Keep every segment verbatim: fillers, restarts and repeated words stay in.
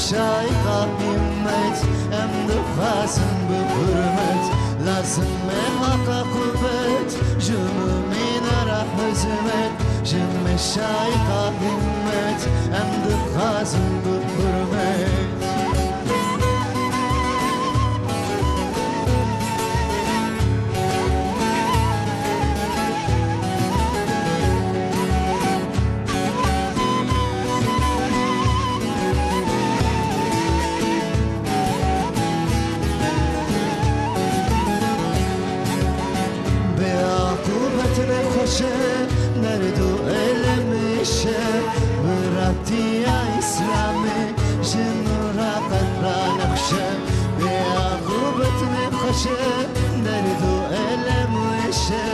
Şayqa himmet, em dixwazin bi hurmet, lazim me haqa qubet, ji mumîna re hizmet, ji me şayqa himmet, em dixwazin bi hurmet. Bê aqûbet nexweş e, derd û elem êş e, biratiya Îslamê ji nû re qet ranexweş e. Bê aqûbet nexweş e, derd û elem êş e,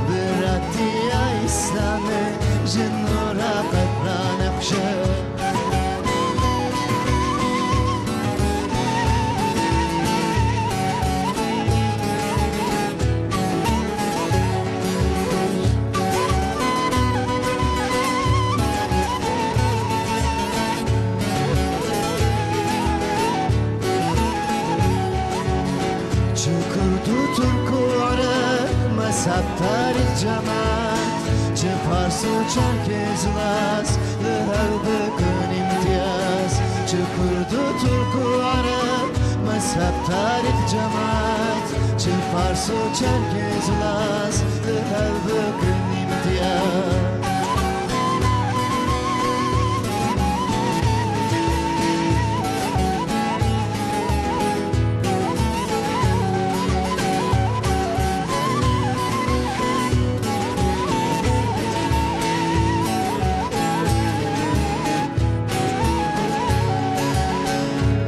biratiya Îslamê ji nû re qet ranexweş e. Çi kurd û tirk û ereb, mezheb, tarîx, cemaet, çi pars û çerkêz, laz, li hev bikin îmtiyaz. Çi kurd û tirk û ereb, mezheb, tarîx, cemaet, çi pars û çerkêz, laz, li hev bikin îmtiyaz.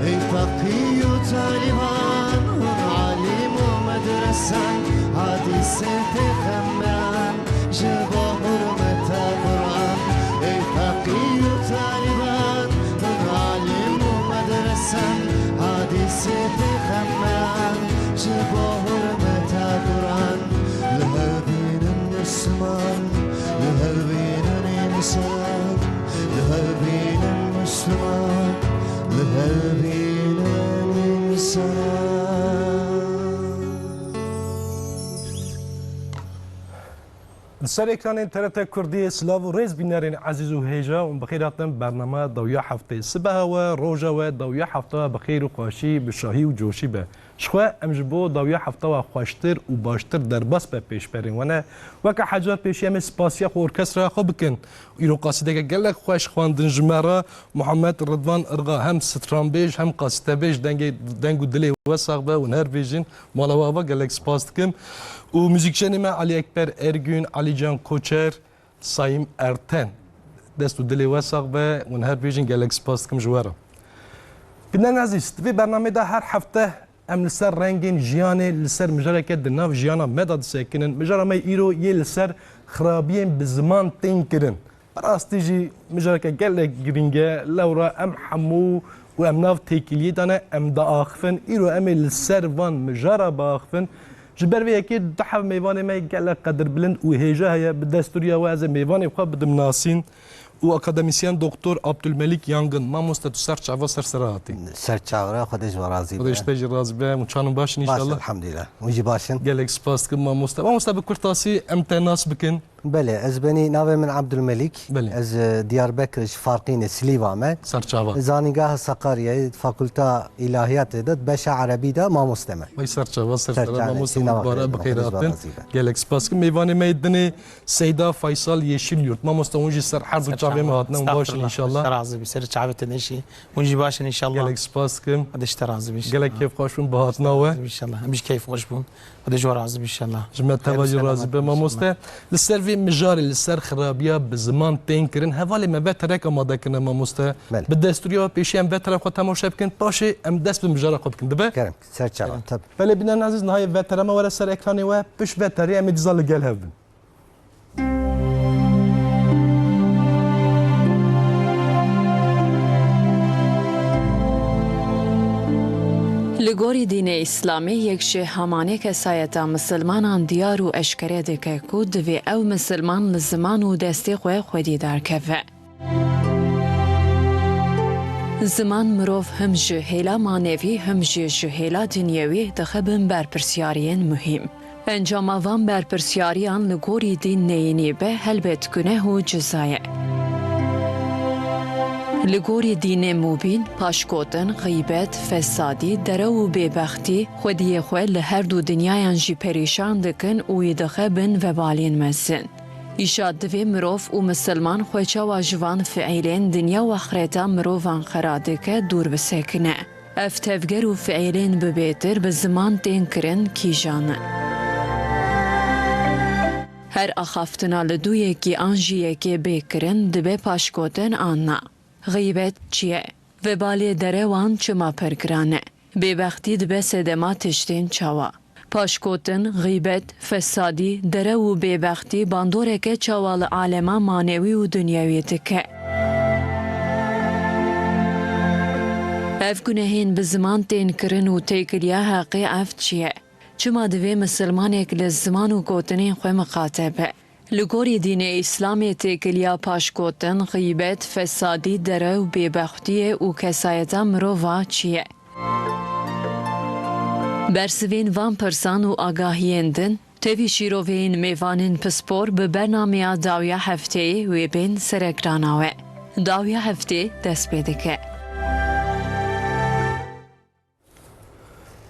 Ey feqî û talîban, hûn alîm û medresan, hadîsê pêxemberan, ji bo hurmeta Quran. Ey feqî û talîban, hûn alîm û medresan, hadîsê pêxemberan, ji bo hurmeta Quran. Li hev bînin Misliman, li hev bînin însan, li hev bînin Misliman, li hev bînin însan. Li ser ekranên T R T Kurdiyê silav û rêz bînerên ezîz û hêja û bi xêr hatin bernama dawiya heftê. Sibeha we, roja we, dawiya hefta we bi xêr û xweşî, bi şahî û coşî be. Ji xwe em ji bo dawiya hefta we xweştir û baştir derbas be pêşberên we ne. Weke her car pêşî em ê spasiya xwe orkestra xwe bikin. Îro qasîdeke gelek xweş xwendin ji me re Muhammed Ridvan Irga hem stranbêj hem qasîdebêj dengê, deng û dilê we sax be û her bêjin. Mala we ava gelek spas dikim. Û muzîkjenê me Elî Ekber Ergün, Elîcan Koçer, Sayîm Erten. Dest û dilê we sax be, hûn her bêjin gelek spas dikim ji we re. Bînerên ezîz, di vê bernameyê de her hefte em li ser rengên jiyanê, li ser mijareke di nav jiyana me de disekinin. Mijara me îro yê li ser xirabiyên bi ziman tên kirin. Bi rastî jî mijareke gelek girîng e, lewra em hemû û em nav têkiliyê de ne, em diaxivin. Îro em ê li ser van mijara biaxivin. Ji ber vê yekê du heb mêvanê me gelek qedirbilind û hêja heye. Bi destûriya we ez ê mêvanê xwe bidim nasîn û akademîsyen Doktor Abdulmelik Yangin. Mamoste, tu ser çava ser sera hatî. Ser çavre, Xwedê ji we razî be. Xwedê ji te jî razî be. Hûn çanin baş in Baş, înşallah. Elhamdülillah. Hûn jî baş in. Gelek spas dikim mamoste. Mamoste, bi kurtasî em te nas bikin. Belê, ez benî, navê min Abdulmelik. Belê. Ez, e, Diyarbekir ji Farqînê, Silîva me. Serçava. Zanîngeha Sakaryayê, Fakulta Îlahiyatê de, beşa Erebî de mamoste me. Vay serçava, serçava, Serçava, mamoste sînava mubare xêr, bi xêr Xwedê ji we hatin. Razî be. Gelek spas kim. Mêvanê me yê dinê Seyda Faysal Yeşilyurt. Mamoste, hûn jî ser her du çavê me hatine, hûn baş in înşallah. Estağfurullah. Xwedê razî be. Ser çavê te neşî. Hûn jî baş in înşallah. Gelek spas kim. Xwedê ji te razî be înşallah. Gelek kêfxweş bûn bi hatina we. Înşallah. Em jî keyf xweş bûn. Xwedê ji we razî be înşallah. Ji me teva jî razî be mamoste. Li ser vê mijarê, li ser xirabiya bi ziman tên kirin, hevalê me veterek amade kirine mamoste. Belê. Bi destûriya we pêşî em vetera xwe temaşe bikin, paşê em dest bi mijara xwe bikin. Dibe? Kerem, ser çava, tabii. Belê bînerên ezîz, niha yê vetera me were ser ekranê we, pişt veterê em ê dîsa li gel hev bin. Li gorî dînê Îslamê, yek ji hemanê kesayeta misilmanan diyar û eşkere dike ku divê ew misilman li ziman û destê xwe xwedî derkeve. Ziman mirov him ji hêla manevî him jî ji hêla dinyewî dixe bin berpirsiyariyên muhîm. Encama van berpirsiyariyan li gorî dîn neyînî be helbet guneh û ceza ye. Li gorî dînê mubîn, paşgotin, xîbet, fesadî, derew û bêbextî, xwediyê xwe li her du dinyayan jî perîşan dikin û wî dixe bin vebalên mezin. Îşa divê mirov û misilman xwe çawa ji van fiîlên dinya û axireta mirovan xera dike dûr bisekine. Ev tevger û fiîlên bi bêtir bi ziman tên kirin kîjan in? Her axaftina li dû yekî an jî yekê bê kirin dibe paşgotin an na? Xîbet çi ye? Vebalê derewan çima pir giran e? Bêbextî dibe sedema tiştên çawa? Paşgotin, xîbet, fesadî, derew û bêbextî bandoreke çawa li alema manewî û dinyewî dike? Ev gunehên bi ziman tên kirin û têkiliya heqê ev çi ye? Çima divê misilmanek li ziman û gotinên xwe miqate be? Li gorî dînê Îslamê têkiliya paşgotin, xîbet, fesadî, derew, bêbextiyê û kesayeta mirova çi ye? Bersivên van pirsan û agahiyên din, tevî şîroveyên mêvanên pispor bi bernameya dawiya hefteyê wê bên serekrana we. Dawiya heftê dest pê dike.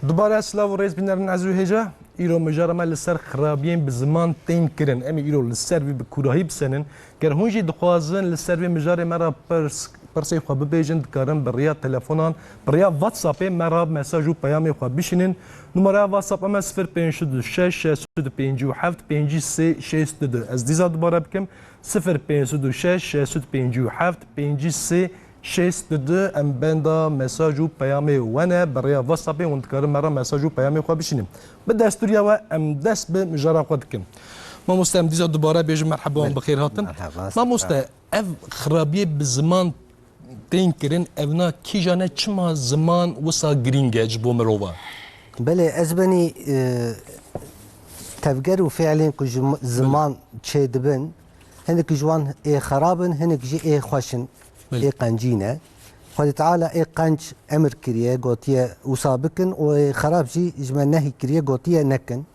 Dubare silav û rêz bînerên ez û hêja. Îro mijara me li ser xirabiyên bi ziman tên kirin. Em ê îro li ser vî bi kûrahî bisenin. Ger hûn jî dixwazin li ser vê mijarê me re pirs, pirsê xwe bibêjin, dikarin bi riya telefonan, bi riya WhatsAppê me re mesaj û peyamê xwe bişînin. Numaraya WhatsApp me sifir pênc sed û şeş, şeş sed û pêncî û heft, pêncî sê şêst û du. Ez dîsa dubare bikim, sifir pênc sed û şeş, şeş sed û pêncî û heft, pêncî sê şêst û du. Em benda mesaj û peyamê we ne, bi rêya WhatsAppê hûn dikarin me re mesaj û peyamê xwe bişînin. Bi destûriya we em dest bi mijara xwe dikin. Mamoste, em dîsa dubare bêjin merheba wan bi xêr hatin. Merheba, Mamoste, ev xirabiyê bi ziman tên kirin, ev na kîjan e, çima ziman wisa girîng e ji bo mirova? Belê, ez benî, e, tevger û fiilên ku ji m-, ziman çêdibin, hinek ji wan ê xerab in, hinek jî ê xweş in, Belê. ê qencî ne. Xwedê Teala ê qenc emir kiriye, gotiye wisa bikin û ê xerab jî ji me nehî kiriye, gotiye nekin.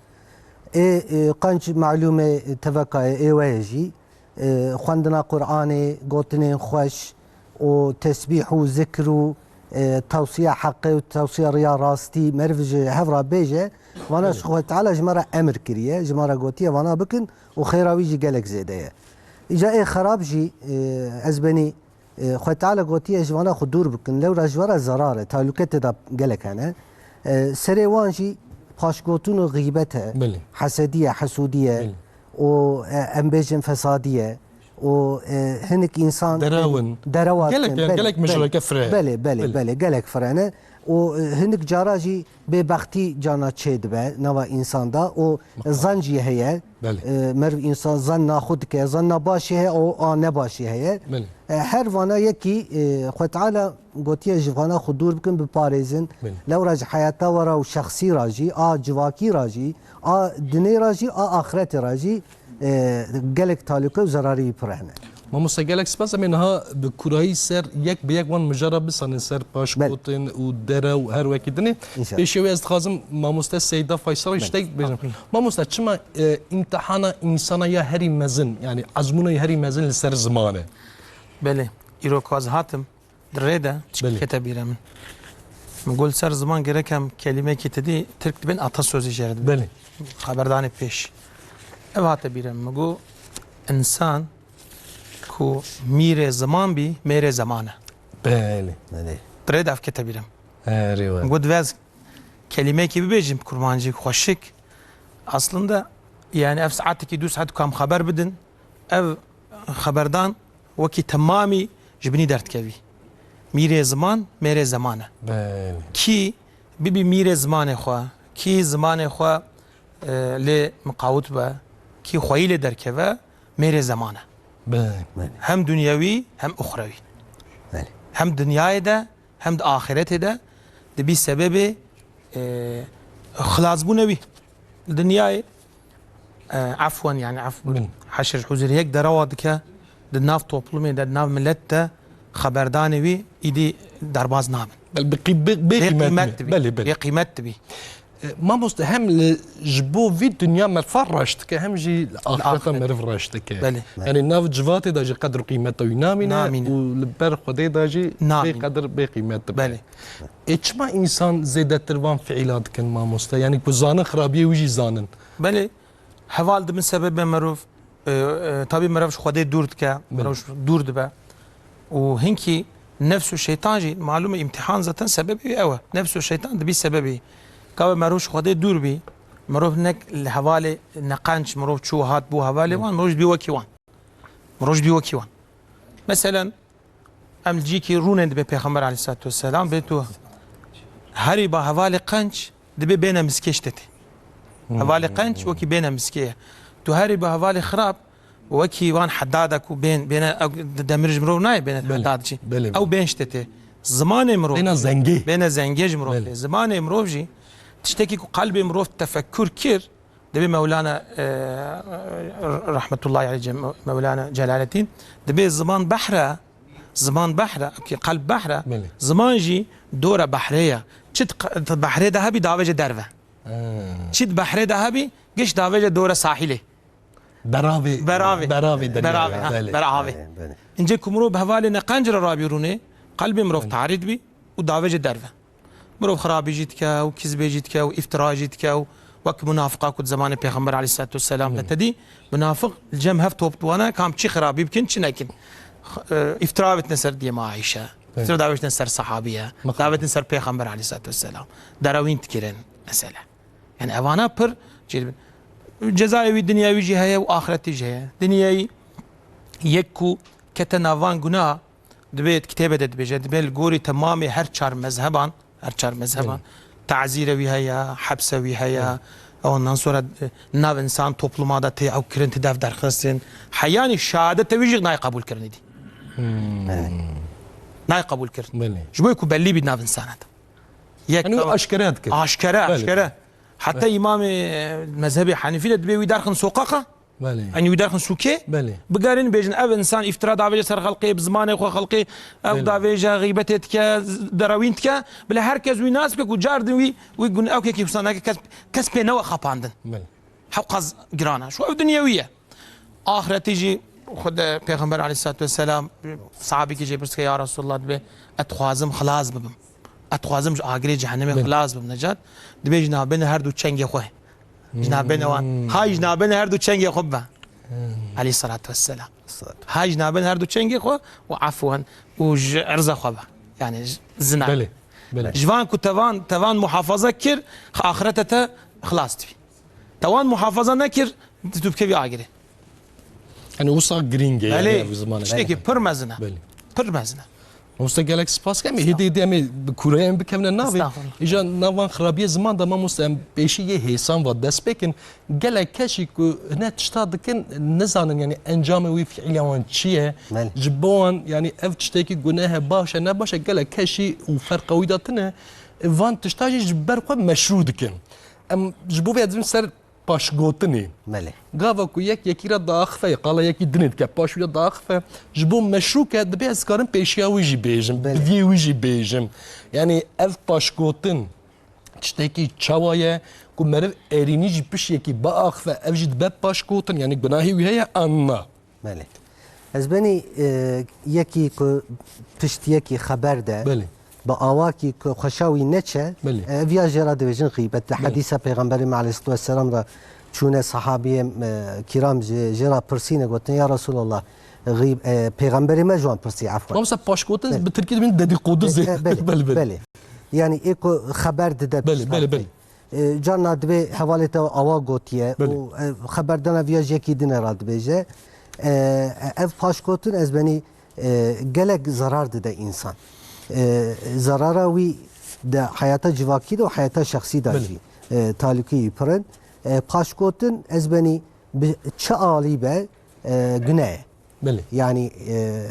Ê, e, qenc malûm e, teveka ye, ê we ye jî. E, xwendina Qur'anê, gotinên xweş û tesbîh û zikr û, e, tewsiya heqê û tewsiya riya rastî, meriv ji hev re bêje, vana Belê. Xwedê Teala ji me re emir kiriye, ji me re gotiye vana bikin û xêra wî jî gelek zêde ye. Îca ê xerab jî, e, ez benî, e, Xwedê Teala gotiye ji vana xwe dûr bikin, lewra ji we re zerar e, tehlûke tê de gelek hene. E, serê wan jî paşgotin û xîbet e, Belê. hesedî ye, hesûdî ye Belê. û, e, em bêjin fesadî ye û, e, hinek însan Derew in. derewa Gelek, dikin. yani, Belê, gelek belê. mijareke fireh. Belê, belê, Belê. belê, gelek fireh ne. Û, e, hinek cara jî bêbextî cana çê dibe nava însan da û Mutlak. zan jî heye. Belê. E, meriv însan zanna xwe dike, zanna başî heye û a nebaşî heye. Belê. E, her vana yekî, e, Xwedê Teala gotiye ji vana xwe dûr bikin, biparêzin. Belê. Lewra ji heyata we re û şexsî re jî, a civakî re jî, a dinê re jî, a axretê re jî, e, gelek talûke û zerarî wî pir hene. Mamoste, gelek spas. Em ê niha bi kûrahî ser yek bi yek wan mijara bisanin ser paşgotin Belê. û derew û her wekî dinê. Înşallah. Pêşê wê ez dixwazim mamoste Seyda Faysal Belê. ji te bêjim. Mamoste, çima, e, îmtihana însana ya herî mezin, yani ezmûna ya herî mezin li ser ziman e? Belê, îro ku ez hatim, di rê de çi Belê. kete bîre min. Min got, li ser ziman gerek em kelîmekî te dî Tirk dibên atasözü jê re dibên. Belê. Xeberdanê pêş. Ev hate bîre min. Min got, însan ku mîrê ziman bî, mêrê zeman e. Belê. Belê. Di rê de ev kete bîre min. Erê we. Min got, divê ez kelîmekî bibêjim kurmancî xweşik. Aslında, yani ev saetekî du saet ku em xeber bidin, ev xeberdan wekî temamî ji binî derdikevî. Mîrê ziman, mêrê zeman e. Belê. Kî bibî mîrê zimanê xwe, kî zimanê xwe, e, lê miqawit be, kî xweyî lê derkeve, mêrê zeman e. Belê. Hem dinyewî, hem uxrewî. Belê. Hem dinyayê de, hem di axiretê de dibî sebebê, e, xilasbûna wî. Li dinyayê, e, efwen, yani efw, Bin. heşir huzir yek derewa dike, di nav toplumê de, di nav millet de, Xeberdanê wî îdî derbaz nabin. Bel-, bi qî-, bi-, bê Bê qîmet qîmet mi? dibî. Belê, belê. Bê qîmet dibî. E, mamoste, hem li, ji bo vî dinya merfa reş dike, hem jî li axireta Axireta. meriv reş dike. Belê. Yani nav civatê de jî qedr û qîmeta wî namîne Namîne. û li ber Xwedê de jî Namîne. bê qedr, bê qîmet dibe. Belê. Ê çima însan zêdetir van fiîla dikin, mamoste? Yani ku zanin xirabiyê wî jî zanin. Belê. Heval dibin sebebê merov, e, e, tabî merov ji Xwedê dûr dike, Belê. merov ji dûr dibe. Û hinkî nefs û şeytan jî, malûm e, îmtihan zaten sebebê wî ew e. Nefs û şeytan dibî sebebê. Gava merov ji Xwedê dûr bî, mirov nek li hevalê neqenc, mirov çû hat bû hevalê wan, mirov ji bî wekî wan. Mirov ji bî wekî wan. Meselen, em li cîkî rûnên dibê Pêxember aleyhissalatu vesselam, bê tu herî ba hevalê qenc, dibê bêne miskê ji te tê. Hmm. Hevalê qenc wekî bêne miskê ye. Tu herî bi hevalê xirab, wekî wan hedada ku bên, bêne, ew demir ji mirov nayê, bêne Belê, hedad jî. belê, Ew belê. bên ji te tê. Zimanê mirov. Bêne zengê. Bêne zengê ji mirov Belê. tê. Zimanê mirov jî tiştekî ku qelbê mirov tefekkur kir, dibê Mewlana, e, rahmetullahi aleyh, Mewlana Celaleddin, dibê ziman behre, Ziman behr e, ki qelb behr e. Belê. Ziman jî dora behrê ye. Çi di q-, di behrê de hebî davêje derve. Ha. Çi di behrê de hebî giş davêje dora sahilê. Beravê, Beravê. beravê derya Beravê, ya, ha, belê. beravê. Belê, belê. Înce ku mirov bi hevalê neqenc re rabî rûnê, qelbê mirov tarî dibî û davêje derve. Mirov xirabî jî dike û kizbê jî dike û îftira jî dike û wek munafiqa ku di zemanê Pêxember aleyhisselatu vesselam de Hı. te dî, munafiq li cem hev top diwane, kam çi xirabî bikin, çi nekin. X-, e, îftira avêtine ser diyê me Ayşe, Evet. îftira davêtine ser sahabiye, Mixabin. davêtine ser Pêxember aleyhisselatu vesselam. Derewîn dikirin mesele. Yani evana pir çê dibin. Cezayê wî dinyayê wî jî heye û axretî jî heye. Dinyayê yek ku kete nav van guna, Dibê di kitêbê de dibêje, dibê li gorî temamê her çar mezheban, her çar mezheban, Evet. tazîre wî heye, hepse wî heye, Evet. ondan sonra, e, nav insan topluma de tê ew kirin, tê dev derxistin. Heyanî şehadete wî jî nayê qebûl kirin îdî. Hmm. Nayê qebûl kirin. Belê. Ji bo ku bellî bî nav insana de. Yek Yani wî ew aşkere dikir. Aşkere, Belê. aşkere. Heta Evet. îmamê, e, mezhebê Henîfî de dibê wî derxin soqaqa. Belê. Yanî wî derxin sûkê, Belê. bigerin bêjin, ev insan îftira davêje ser xelkê, bi zimanê xwe xelkê, ev Belê. davêje, xîbetê dike, z-, derewîn dike, bila her kes wî nas bike ku cardin wî, wî gun-, ew kekî wisa nake, kes, kes pê newe xapandin. Belê. Hewqas giran e. Şu ew dinyewî ye. Axretî jî xwe de Pêxember aleyhisselatu vesselam sahabîkî jê pirs dike, ya Resulullah, dibê, ez dixwazim xilas bibim. Ez dixwazim ji agirê cehennemê Belê. xilas bibim, Necat. Dibê ji navbêne her du çengê xwe. Ji navbêne wan. Hmm. Hay ji navbêne her du çengê xwe bibe. Hmm. Aleyhissalatu vesselam. Salatu. Hay ji navbêne her du çengê xwe û efwen û ji erza xwe be. Yani j-, zina. Belê, belê. Ji van ku tevan, tevan muhafaza kir, axirete te xilas dibî. Tevan muhafaza nekir, tu dikevî agirê. Yani wisa girîng e, Belê. yani, ev ziman. Tiştekî pir mezin e. Belê. Pir mezin e. Mamoste, gelek spas dikim. Hêdî, hêdî em ê bi kûreyê em bikevine navê. Estağfurullah. Îja nav van xirabiyê ziman de, mamoste, em pêşî yê hêsan ve dest pê kin. Gelek kesî ku hine tişta dikin, nizanin, yani, encamê wî fiîlê wan çi ye? Belê. Ji bo wan, yani, ev tiştekî guneh e, baş e, ne baş e, gelek kesî û ferqa wî de tune, van tişta jî ji ber xwe meşrû dikin. Em ji bo vê dibin ser paşgotinê. Belê. Gava ku yek yekî re diaxife, qala yekî dinê dike, paş wî re diaxife, ji bo meşrû ke, dibê ez karim pêşiya wî jî bêjim, Belê. bi viyê wî jî bêjim. Yani ev paşgotin tiştekî çawa ye ku meriv erînî jî pişt yekî biaxife, ev jî dibe paşgotin, yani gunahê wî heye an na? Belê. Ez benî, e, yekî ku pişt yekî xeber de, Belê. bi awakî ku xweşa wî neçe, Belê. e, ev ya jê re dibêjin xîbet. Di Belê. hedîsa Pêxemberê me aleyhisselatu vesselam re çûne sahabiyê, e, kiram jê, jê re pirsîne, gotine, ya Resulallah, xîb-, e, Pêxemberê me ji wan pirsî, efwen. Mamoste, paşgotin Belê. bi tirkî dibin dedîqodu E, zê. e, belê, Belê, belê. belê. Yani ê ku xeber dide Belê, pişta belê, xwe. belê. E, carna dibê hevalê te awa gotiye Belê. û, e, xeberdana viya ji yekî din re dibêje. E, ev paşgotin ez benî, e, gelek zerar dide însan. E, zerara wî de heyata civakî de û heyata şexsî de Belê. jî, e, talûkî wî pir in. E, paşgotin ez benî bi çi alî be, e, gune ye. Belê. Yani, e,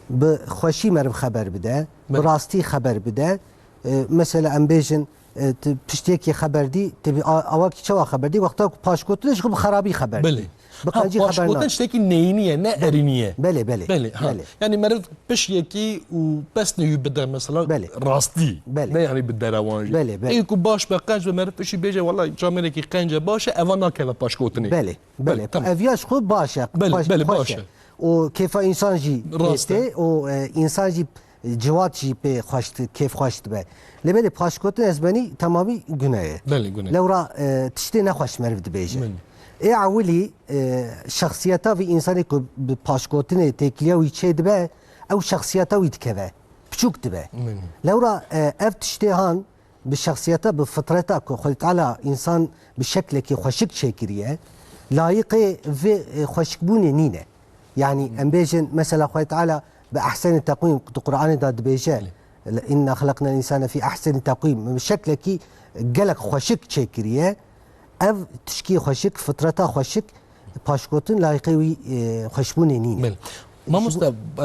bi xweşî meriv xeber bide, bi Belê. rastî xeber bide. E, mesela em bêjin, e, tu piştiyekî xeber dî, tu bi a-, awakî çawa xeber dî? Wexta ku paşgotin ji xwe bi xerabî xeber dî. Belê. Bi Ha, qencî xeber paşgotin nake. Tiştekî neyînî ye, ne erînî ye. Belê, belê. Belê, ha. Belê. Yani meriv piş yekî û pesnê wî bide mesela Belê. Rastî. Belê. Ne yani bi derewan jî. Belê, belê. Ê ku baş be qenc be meriv pişî bêje, "Wala camêrekî qenc e, baş e", eva nakeve paşgotinê. Belê, belê. Belê, tamam. Ev ya ji xwe baş e. Belê, Paş-, belê, xweş baş e. e. O kêfa însan jî Rast e. Tê, o, e, însan jî, e, ciwat jî pê xweş di-, kêfxweş dibe. Lê belê paşgotin ez benî temamî gune ye. Belê, gune. Lewra, e, tiştê nexweş meriv dibêje. Belê. Ê ewilî, e, şexsiyeta vî însanê ku bi paşgotinê têkiliya wî çê dibe, ew şexsiyeta wî dikeve. Piçûk dibe. Belê. Lewra, e, ev tiştê han bi şexsiyeta, bi fitreta ku Xwedê Teala însan bi şeklekî xweşik çêkiriye, layiqê vê, e, xweşikbûnê nîne. Yani em bêjin, mesela Xwedê Teala bi ehsenî teqwîm di Qur'anê de dibêje, Belê. "Inna xelaqnel însane fî ehsenî teqwîm", bi şeklekî gelek xweşik çêkiriye. Ev tişkî xweşik, fitreta xweşik, paşgotin layiqê wî, e, xweşbûnê nîne. Belê. Mamoste, e, b-,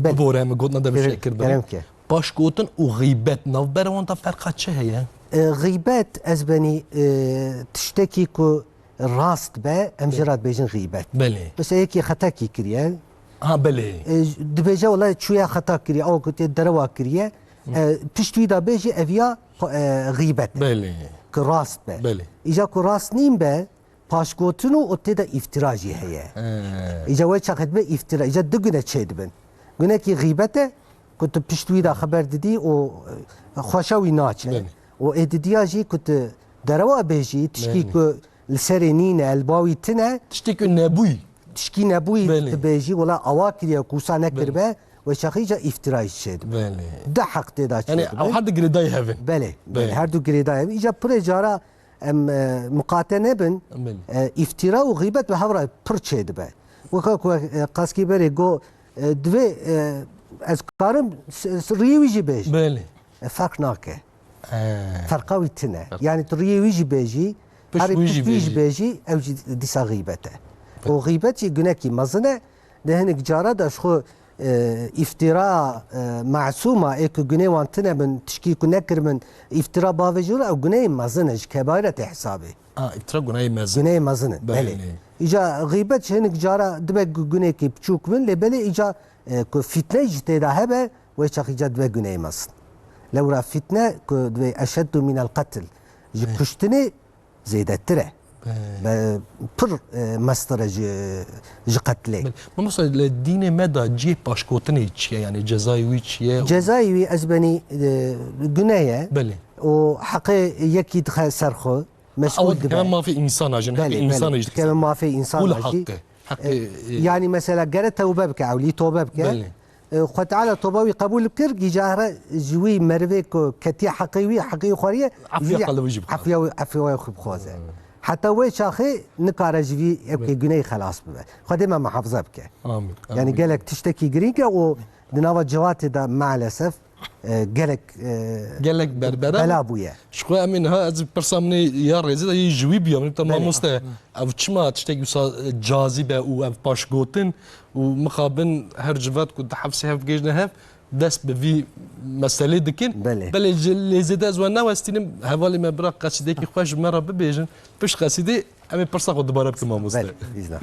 Belê. bibore min gotina de Kerem, vişekir bibî. kerem ke. Paşgotin û xîbet navbera wan de ferqa çi heye? E, xîbet, ez benî, e, tiştekî ku rast be, em jê re dibêjin xîbet. Belê. Mesela yekî xetekî kiriye. Ha, belê. E, dibêje, "Wela çûye xeta kiriye", ew ku tê derewa kiriye. E, pişt wî de bêjî, ev ya, e, xîbet e. Belê. Ku rast be. Belê. Îca ku rast nîn be, paşgotin û, û tê de îftira jî heye. He. Îca wê çaxê dibe îftira. Îca du gune çê dibin. Gunekî xîbet e, ku tu pişt wî de xeber didî û, e, xweşa wî naçe. Belê. Û ê didiya jî ku tu derewa bêjî, tişkî Belê. ku li serê nîne, li ba wî tine. Tiştê ku nebûyî. Tişkî nebûyî Belê. dibêjî, wela awa kiriye, ku wisa nekiribe, Belê. wê çaxê îca îftira jî çê dibe. Belê. Du heq tê de çê Yani, dibe. ew her du girêdayî hev in. Belê, belê, Belê. her du girêdayî hev in. Îca pirê cara em, e, miqate nebin. Belê. E, îftira û xîbet bi hev re pir çê dibe. Weka ku, e, Qaskî berê got, e, divê, e, ez karim s-, s-, riyê wî jî bêjim. Belê. E, ferq nake. He. Ferqa wî tine. Ferq. Yani tu riyê wî jî bêjî, Pişt herî wî pişt jî wî jî bêjî. bêjî, ew jî dîsa xîbet e. Belê. Û xîbet jî gunekî mezin e. Di hinek cara de ji xwe, e, îftira, e, masûma ê ku gunê wan tine bin, tişkî ku nekiribin, îftira bavêjin, ew guneyê mezin e, ji kebaîre tê hesabê. A, îftira guneyê mezin. Guneyê mezin e, Belê. belê. Îca xîbet ji hinek cara dibe gu-, gunekî piçûk bin, lê belê îca, e, ku fîtne jî tê de hebe, wê çax îca dibe guneyê mezin. Lewra fîtne ku divê eşeddu minel qetl. Ji Belê. kuştinê zêdetir e. Be- Be, pir, e, mestir e ji, ji qetlê. Be- Mamosta, li dînê me de cihê paşgotinê çi ye? Yani cezayê wî çi ye? Cezayê wî ez benî, e, gune ye. Belê. Û heqê yekî dixe ser xwe, mesûl Ew dibe. dikeve mafê însana jî, heqê Belê, însana belê. jî Dikeve dikeve. mafê însana Û li jî. heqê. Heqê, E, e, yani mesela gere tewbe bike, ewlî tobe bike. Belê. E, Xwe Teala toba wî qebûl bikir, gîja here ji wî merivê ku ketiye heqê wî, heqê wî xwariye, Efya jî qelibû jî bixwaze. efya wî, efya wî xwe bixwaze. Hmm. Heta wê çaxê nikare ji vî ewkê Belê. guneyî xelas bibe. Xwedê me muhafaza bike. Amin. Yani Amin. gelek tiştekî girîng e û di nava civatê de maalesef, e, gelek, e, Gelek berbere bela bûye. Ji xwe em ê niha ez pirsa min ê ya rêzê de yê ji wî bûya. Min te Belê. mamoste, ev çima tiştekî wisa, e, cazîb e û ev paşgotin û mixabin her civat ku di heft sê heft gêjine hev dest bi vî meselê dikin. Belê. Belê ji lê zêde ez we newestînim. Hevalê me bira qesîdekî xweş ji me re bibêjin. Pişt qesîdê em ê pirsa xwe dubare bikin mamoste. Belê, îzna.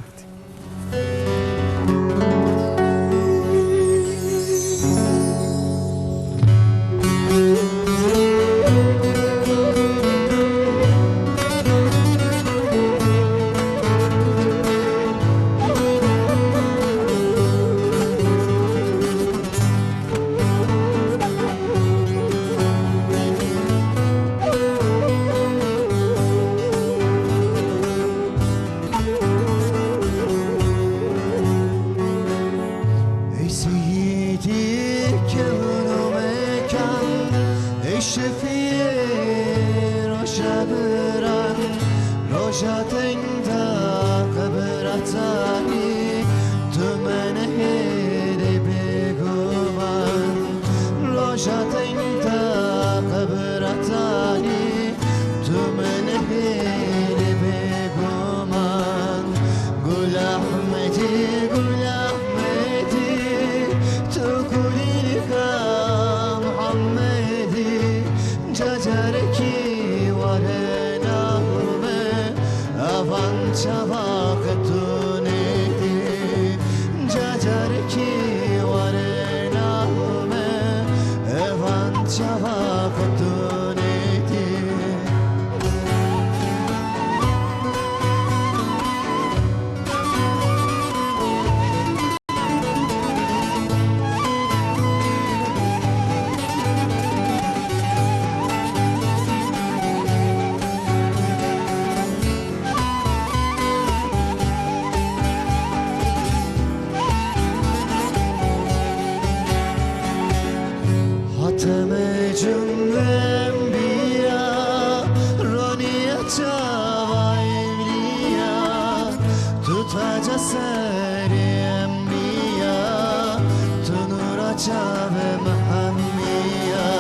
Ey seyyidî kewno mekan, ey şefî roşa biran, roja teng da qebira tanî, tu me nehêlî bêguman. Roja teng da qebira tanî, tu me nehêlî bêguman. Gul Ahmedî, Gul Ahmedî, tu kulîlka Muhammedî, cacarekî were nav me, avan çava qetûn tu nêdî. Hateme cumle enbiya, roniye çava evliya, tu taca serê enbiya, tu nura çavê mehemiya,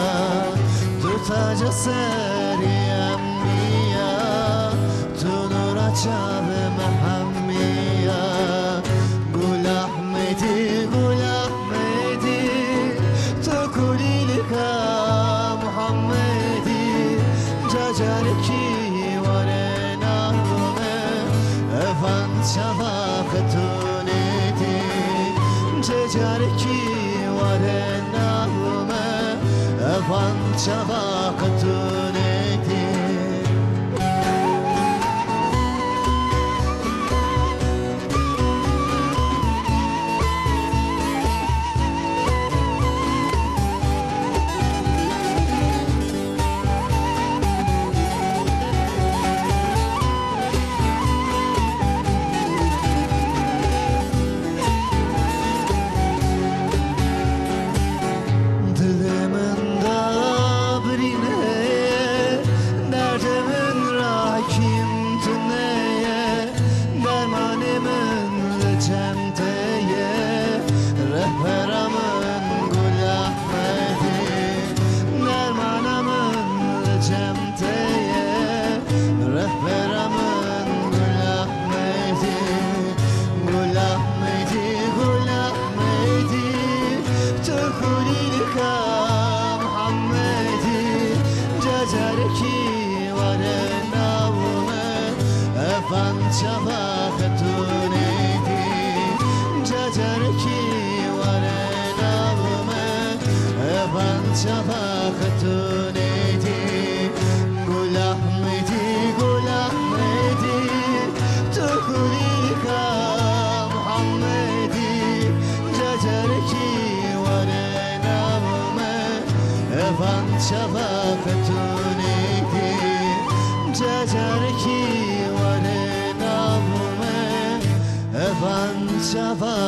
tu taca serê enbiya, tu nura çavê mehemiya. Gul Ahmedî, Gul Ahmedî, tu kulîlka Muhammedî, cacarekî were nav me, evan çava xetunê dî, cacarekî were nav me, evan çava xetunê dî. Dilê min da birîne ye, derdê min ra hekîm tu ne ye, dermanê min li cem te ye, rehbera min Gul Ahmedî, dermana min li cem te ye, rehbera min Gul Ahmedî, Gul Ahmedî, Gul Ahmedî, tu kulîlka Muhammedî, cacarekî were nav me, evan çava xetunê dî, cacarekî were nav me, evan çava xetunê dî. Gul Ahmedî, Gul Ahmedî, tu kulîlka Muhammedî, cacarekî were nav me, evan çava xetunê dî, cacarekî were nav me, evan çava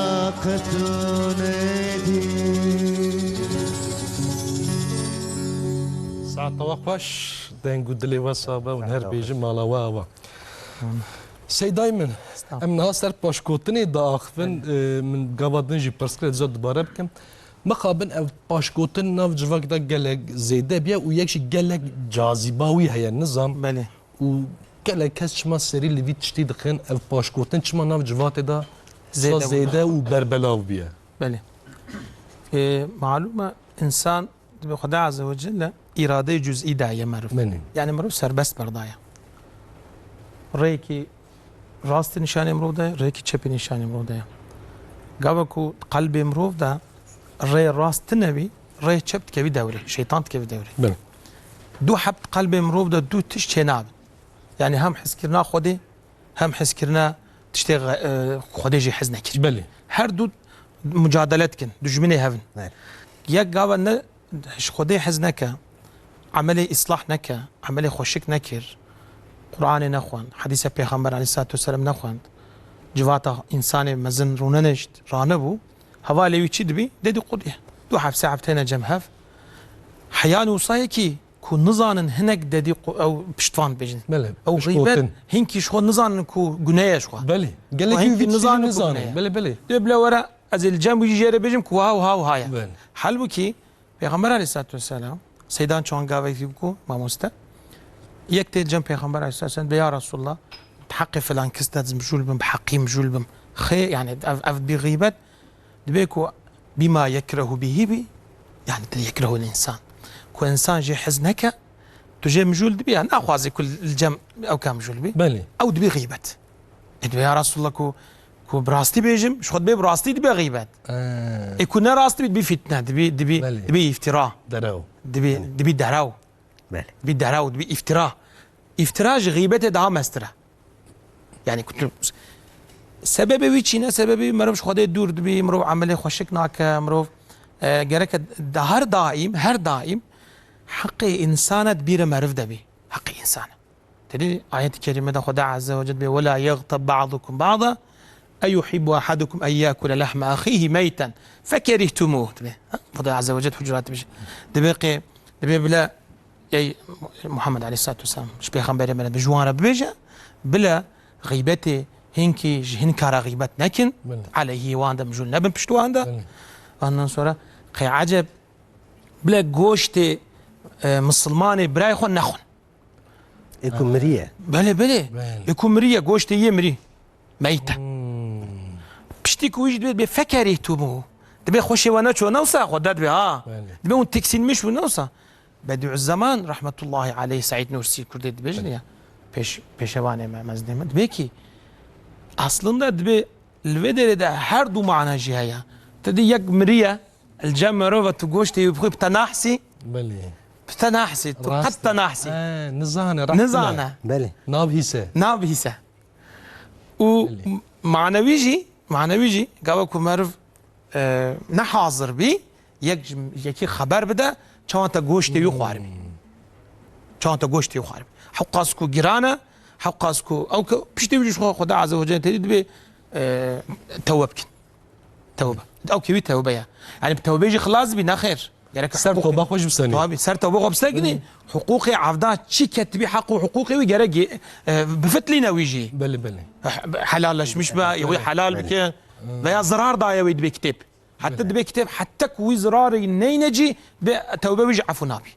xetunê dî. Saeta we xweş, deng û dilê we sax be û her bêjin mala we ava. Seydayê min, em niha ser paşgotinê diaxivin, e, min gava din jî pirs kir, ez dibare bikim. Mixabin ev paşgotin nav civak de gelek zêde bûye û yek jî gelek cazîba wî heye, nizam. Belê. Û gelek kes çima serî li vî tiştî dixin, ev paşgotin çima nav civatê de zêde û berbelav bûye? Belê. E, malûm e, însan Dibê Xwedê Azze ve Celle îradeyê cuzî daye meriv. Belê. Yani meriv serbest berdaye. Rêyekî rastî nîşanê mirov daye, rêyekî çepî nîşanê mirov daye. Gava ku qelbê mirov de rê rast tune bî, rê çep dikevî dewrê, şeytan dikevî dewrê. Belê. Du heb qelbê mirov de du tişt çênabin. Yani hem hizkirina Xwedê, hem hizkirina tiştê xe-, e, Xwedê jî hez nekir. Belê. Her du mucadele dikin, dijminê hev in. Belê. Yek gava ne ji Xwedê hez neke, emelê îslah neke, emelê xweşik nekir, Qur'anê nexwend, hedîsa Pêxember aleyhissalatu vesselam nexwend, civata însanê mezin rûnenişt, ranebû, hevalê wî çi dibî? Dedî qudî. Du hefte hefteyne cem hev. Heya nûsayekî ku nizanin hinek dedî qu-, ew piştvan dibêjin. Belê, ew piştgotin. Xîbet hinkî ji xwe nizanin ku gune ye ji xwe. Belê. Gelekî hinkî nizanin ku gune ye. Belê, belê. Dê bila were ez ê li cem wî jî jê re bêjim ku wiha wiha wiha ye. Belê. Halbûkî Pêxember aleyhissalatu vesselam, Seydan çawan gavekî ku mamoste, yek tê cem Pêxember aleyhissalatu vesselam, dibê, "Ya Resulallah, bi heqê filan kes de ez mijûl bim, bi heqî mijûl bim." Xê, yani ev, ev dibî xîbet, dibê ku bîma yekrehu bihî bî, yani te yekrehu insan. Ku insan jê hez neke, tu jê mijûl dibî, yani naxwazî ku li cem ew ka mijûl bî. Belê. Ew dibî xîbet. E, dibê, "Ya Resulallah, ku, ku bi rastî bêjim, ji xwe dibê bi rastî dibê xîbet." Ee. E, ku ne rastî bî, dibî fitne, dibî, dibî, belê, dibî îftira. Derew. Dibî, belê, dibî derew. Belê. Dibî derew, dibî îftira. Îftira ji xîbetê daha mestir e. Yani ku tu, sebebê wî çi ne? Sebebê wî, merov ji Xwedê dûr dibî, mirov emelê xweşik nake, mirov, e, gereke da-, her daîm, her daîm heqê însana di bîra meriv de bî. Heqê însana. Tedî ayet-i kerîme de Xweda Azze ve Celle dibê, "Ve la yagtab ba'dukum ba'da, eyuhibbu ahadukum en yakule lahme ahihi meyten fekerihtumûh." Dibê, ha? Xweda Azze ve Celle Hucurat dibê. Dibê qê, dibê bile, ey Muhammed Aleyhissalatu Vesselam, ji Pêxemberê me re bi ji wan re bibêje, bile xîbetê hinkî ji hin kara xîbet nekin, Belê. Aleyhî wan de mijûl nebin pişt wan de. Belê. Ondan sonra qê eceb, bile goştê, e, misilmanê birayê xwe nexwin. Ê ku miriye. Belê, belê. Belê. Ê ku miriye, goştê yê mirî. Meyte. Hmm. Piştî ku wî jî dibê, dibê fekerîhtûmû. Dibê xweşê we neço, ne wisa xwe derdibê, ha. Belê. Dibê hûn tiksinmiş bûn, ne wisa. Bediüzzeman rahmetullahi aleyh Seîd Nursi Kurdê dibêjin Belê. Ya. Pêş-, pêşevanê me, mezinê me. Dibê ki, aslında dibê li vê derê de her du mana jî heye. Te dî yek miriye, li cem merov e, tu goştê wî bixwî bi te nahsî. Belê. Bi te nahsî, tu Rast qet e. te nahsî. He, nizane, rehmine. Nizane. Belê. Nav hîse. Nav hîse. Û Belê. m-, manewî jî, manewî jî, gava ku meriv, e, ne hazir bî, yek ji yekî xeber bide, çawa te goştê wî xwaribî. Çawa te goştê wî xwaribî. Hewqas ku giran e, hewqas ku ew ke piştê wî jî ji xwe Xweda Azze ve Celle têdî dibê, e, tewbe bikin. Tewbe. Ew kêwî tewbe ye. Yani bi tewbê jî xilas bî, nexêr. Gerek Ser hiqûqê toba xwe jî bisenî. Tabii, ser toba xwe bisekinî. Belê. Hiqûqê evda çi ketibî, heq û hiqûqê wî gerek, e, bifitlîne wî jî. Belê, belê. Helalleşmiş be, Belê. wî helal Belê. bike. Veya zirar daye wî dibê kitêb. Hatta Belê. dibê kitêb, hatta ku wî zirarê neyne cî, dibê tewbe wî jî efû nabî.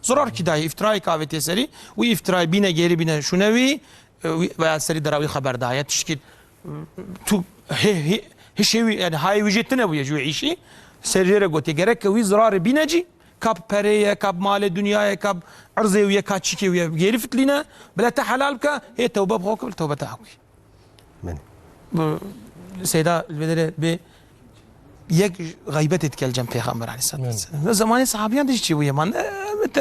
Zirar kî dayê, îftirayê kavêtiye serî, wî îftirayê bîne gêrî bîne şûne wî, e, wî, veya serî dera wî xeber daye, tişkî, tu hê, hê, hişê wî, yani hayê wî jê tune bûye ji wî îşî, serî jê re gotiye, gerek ke wî zirarê bîne cî, ka bi perê ye, ka bi malê dinya ye, ka bi erzê wî ye, ka çikê wî ye, gêrî fitlîne, bila te helal bike, hê tewbe bi xwe kir, tewbe te ew kir. Belê. Bu Seyda li vê derê bê yek xeybetê dike li cem Pêxember aleyhissalatu Belê. vesselam. Li zemanê sahabiyan de jî çi bûye man? Ne,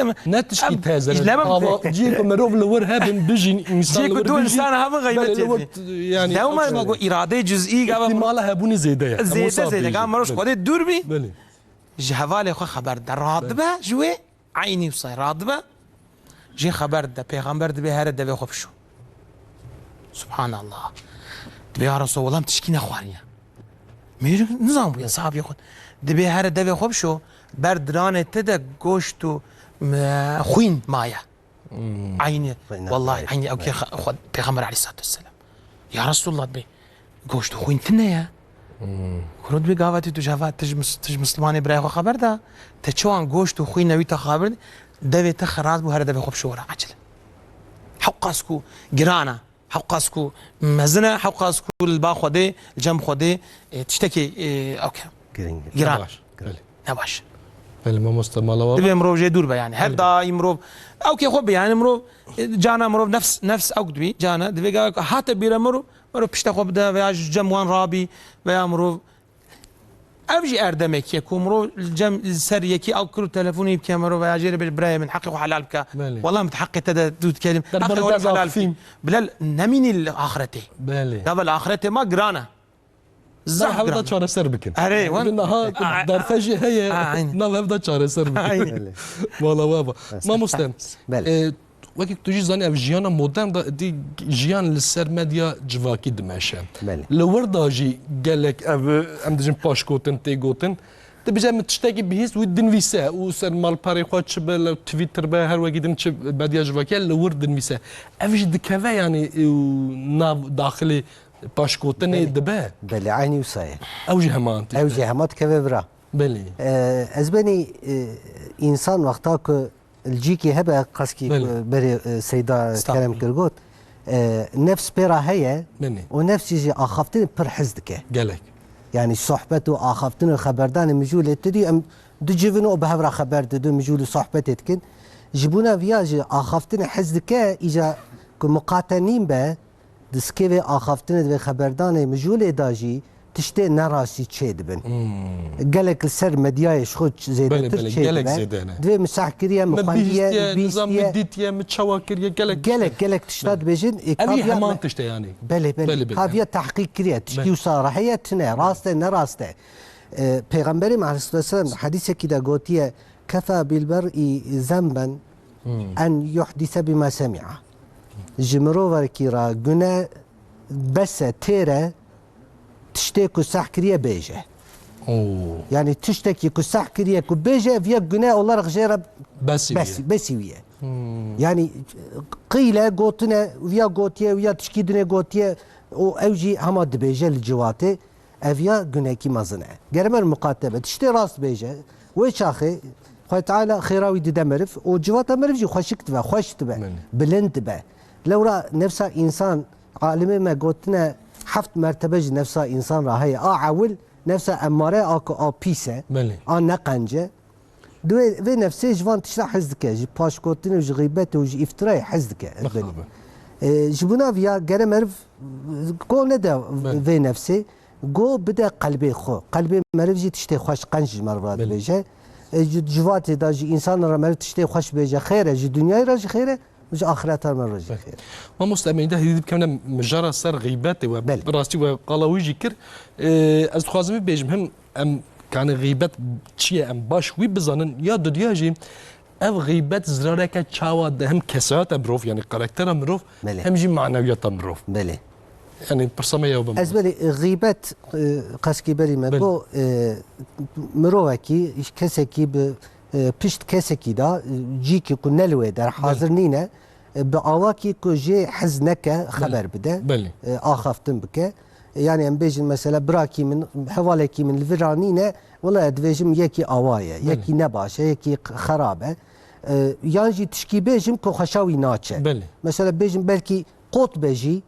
ne, Ne tişkî em, teze ne. ne, Ama ciyê ku mirov li wir hebin, bijîn, insan Ciyê li ku wir du bijîn. insan hebin Belê, xeybetê li wir dike. t-, yani, Dewma ew ma şeye. ku îradeyê cüz'î gava Îhtimala hebûnê zêde ye. Em Zêde, wisa zêde. bêjin. Gava mirov ji Belê. Xwedê dûr bî. Belê. Ji hevalê xwe xeber de. Radibe Belê. ji wê. Eynî wisa radibe, jê xeber dide, pêxember dibê here devê xwe bişo. Subhanallah. Dibê ya Resul, wela em tişkî nexwariye. Mêrik nizan bûye, sahabiyê xwe. Dibê here devê xwe bişo, ber diranê te de goşt û, me, xwîn maye. Hmm. Eynî, Xwîn wellahî, maye. eynî ew kê Evet. xe-, xwe, pêxember aleyhissalatu vesselam. Ya Resulullah dibê, Goşt û xwîn tune ye. Hmm. Kuro dibê gava tê tu ji heva, tu ji mis-, tu ji mislimanê birayê xwe xeber da. Te çawan goşt û xwîn newî te xeber, devê te xeraz bû, here devê xwe bişo were acil. Hewqas ku giran e, hewqas ku mezin e, hewqas ku li ba Xwedê, li cem Xwedê, e, tiştekî, e, ew ke. Giring. Giran. Baş. Belê. Ne baş. Belê, mamoste, mala we Dibê mirov jê dûr be yani. Her Belê. daîm mirov, ew kê xwe be yani mirov, e, cana mirov nefs, nefs ew dibî, cana, dibê gava hate bîre mirov, Mero pişta xwe bide veya ji cem wan rabî veya mirov. Ev jî erdemekî ye ku mirov li cem, li ser yekî ew kir û telefonê bike mero veya jê re bêje, "Birayê min, heqê xwe helal bike. Belê. Wela min heqê te de dû dikelim. Heqê Derbarê xwe te helal bike." zafîm. Bila nemînî li axretê. Belê. Gava li axretê ma giran e. Zaf Nav hev giran da e. çareser bikin. Erê, wan- Niha A- derfejê heye, A, aynen. nav hev da çareser bikin. Aynen. Belê. Wala we ba. Mamoste, Belê. e, Wekî tu jî zanî, ev jiyana modern de dî jiyan li ser medya civakî dimeşe. Belê. Li wir de jî gelek ev, em dijin paşgotin tê gotin. Dibêje min tiştekî bihîst wî dinivîse û ser malperê xwe çi be, li Twitter be, her wekî din çi medya civakî ye, li wir dinivîse. Ev jî dikeve yanî û nav daxilê paşgotinê Belê. dibe. Belê, eynî wisa ye. Ew jî hema Ew tişt e. jî hema dikeve vira. Belê. E, ez benî, e, însan wexta ku Li cîkî hebe qeskî Belê. ku berê, e, Seyda Estağfurullah. Kerem kir got, e, nefs pê re heye Belê. û nefsî jî axaftinê pir hez dike. Gelek. Yani sohbet û axaftin û xeberdanê mijûlê tu dî em du civin û bi hev re xeber didin, mijûl û sohbetê dikin. Ji bona viya jî axaftinê hez dike, îca ku miqate nîn be, di skêvê axaftinê divê xeberdanê mijûlê de jî tiştê nerastî çêdibin. Gelek li ser medyayê ji xwe ç-, zêdetir çêdibe. Belê, belê, gelek zêde ne. Divê min seh kiriye, min xwendiye, bihîstiye, nizam min dîtiye, min çawa kiriye, gelek tişt. Gelek, gelek tişta dibêjin, e, Ev jî kaviya heman me-, tişt e yanî. Belê, belê. Belê, belê. Kaviya tehqîq kiriye, tiştî wisa heye tune, rast e, ne rast e. E, Pêxemberê me aleyhisselatu vesselam hedisekî de gotiye, "Kefa bil mer'i zenben en yuhdise bima semi'a." Ji mirovekî re gune bes e, têr e, tiştê ku seh kiriye bêje. Oo. Yanî tiştekî ku seh kiriye ku bêje, ev yek gune olarak jê re Besî bes-, wî ye. Besî wî ye. Yanî qîle gotine, viya gotiye, viya tişkî dinê gotiye, û ew jî hema dibêje li civatê, ev ya gunekî mezin e. Gere mer muqate be, tiştê rast bêje, wê çaxê Xwedê Teala xêra wî dide meriv û civata meriv jî xweşik dibe, xweş dibe, Belê. Bilind dibe. Lewra nefsa însan, alimê me gotine, heft mertebe ji nefsa însan re heye. A ewil, nefsa emmare, a ku a pîs e, Belê. A neqenc e. Divê vê nefsê ji van tişta hez dike, ji paşgotinê û ji xîbetê û ji îftirayê hez dike, ez Mixabin. Belê. E, ji bona viya gere meriv go nede Belê. Vê nefsê, go bide qelbê xwe. Qelbê meriv jî tiştê xweş, qenc ji meriv re Belê. Dibêje. E, ji civatê de ji însan re meriv tiştê xweş bêje, xêr e, ji dinyayê re jî xêr e, ji axireta me re jî xêr e. Mamoste, em ênde hêdî bikevine mijara ser xîbetê we. Belê. Bi rastî we qala wî jî kir. E, ez dixwazim bibêjim, him em, kanî xîbet çi ye, em baş wî bizanin, ya dudiya jî ev xîbet zirareke çawa de hem kesayeta mirov, yanî karaktera mirov, Belê. Hem jî manewiyata mirov. Belê. Yanî pirsa me ya bim. Ez belê, e, xîbet, e, qeskî berî me Belê. Go, e, mirovekî, kesekî bi, e, pişt kesekî de, e, cîkî ku ne li wê der Belê. Hazir nîne, e, bi awakî ku jê hez neke Belê. Xeber bide, Belê. E, axaftin bike. Yanî em bêjin mesela birakî min, hevalekî min li vir nîne, wela divêjim yekî awa ye, Belê. Yekî nebaş e, yekî xerab e. E, yan jî tişkî bêjim ku xweşa wî naçe. Belê. Mesela bêjim belkî qot be jî,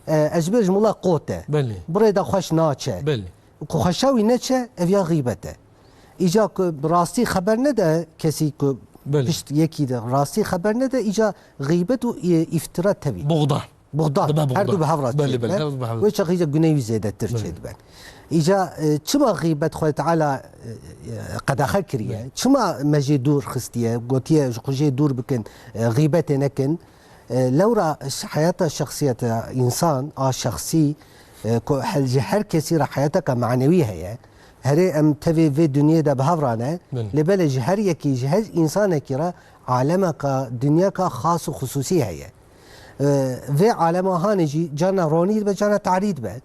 e, ez bêjim wela qot e. Belê. Bi rê de xweş naçe. Belê. Ku xweşa wî neçe, ev ya xîbet e. Îca ku bi rastî xeber nede kesî ku Belê. Pişt yekî de rastî xeber nede, îca xîbet û, e, îftira tevî. Buxdan. Buxdan. Dibe buxdan. Her du bi hev re Belê, çêdibe. Belê, her du bi hev re. Wê çaxî jî gunê wî zêdetir Belê. Çêdibe. Îca, e, çima xîbet Xwedê Teala, e, e, qedexe kiriye? Belê. Çima me jê dûr xistiye? Gotiye, ji xwe jê dûr bikin, e, xîbetê nekin. E, lewra ş-, heyata şexsiyeta însan, a şexsî, e, ku he-, ji her kesî re heyateke manewî heye. Herê em tevê vê dinyê de bi hev re ne. Belê. Lê belê ji her yekî, ji her însanekî re alemeka, dinyaka xas û xisûsî heye. E, vê alema hanê jî carna ronî dibe, carna tarî dibe.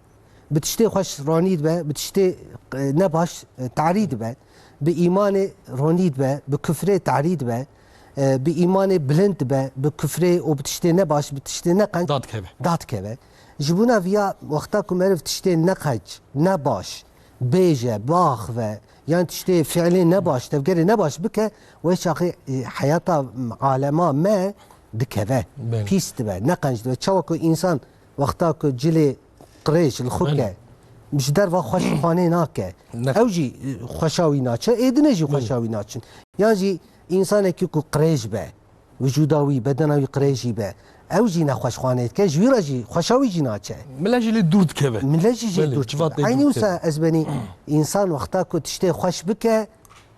Bi tiştê xweş ronî dibe, bi tiştê, e, nebaş, e, tarî dibe. Bi îmanê ronî dibe, bi kufrê tarî dibe. E, bi îmanê bilind dibe, bi kufrê û bi tiştê nebaş, bi tiştê neqenc Dadikeve. Dadikeve. Ji bona viya wexta ku meriv tiştê neqenc, nebaş, bêje, biaxive, yan tiştê fiilê nebaş, tevgerê nebaş bike, wê çaxê, e, heyata alema me dikeve, Belê. Pîs dibe, neqenc dibe. Çawa ku însan wexta ku cilê qirêj li xwe Belê. Ke, ji derva xweş xwanê nake. Ne- Ew jî, e, xweşa wî naçe, ê dinê jî Belê. Xweşa wî naçin. Yan jî însanekî ku qirêj be, wicûda wî, bedena wî qirêjî be, ew jî nexweş xwanê dike, ji wî re jî xweşa wî jî naçe. Mile jî lê dûr dikeve. Mile jî jê Belê, dûr dikeve. Eynî wisa ez benî însan wexta ku tiştê xweş bike,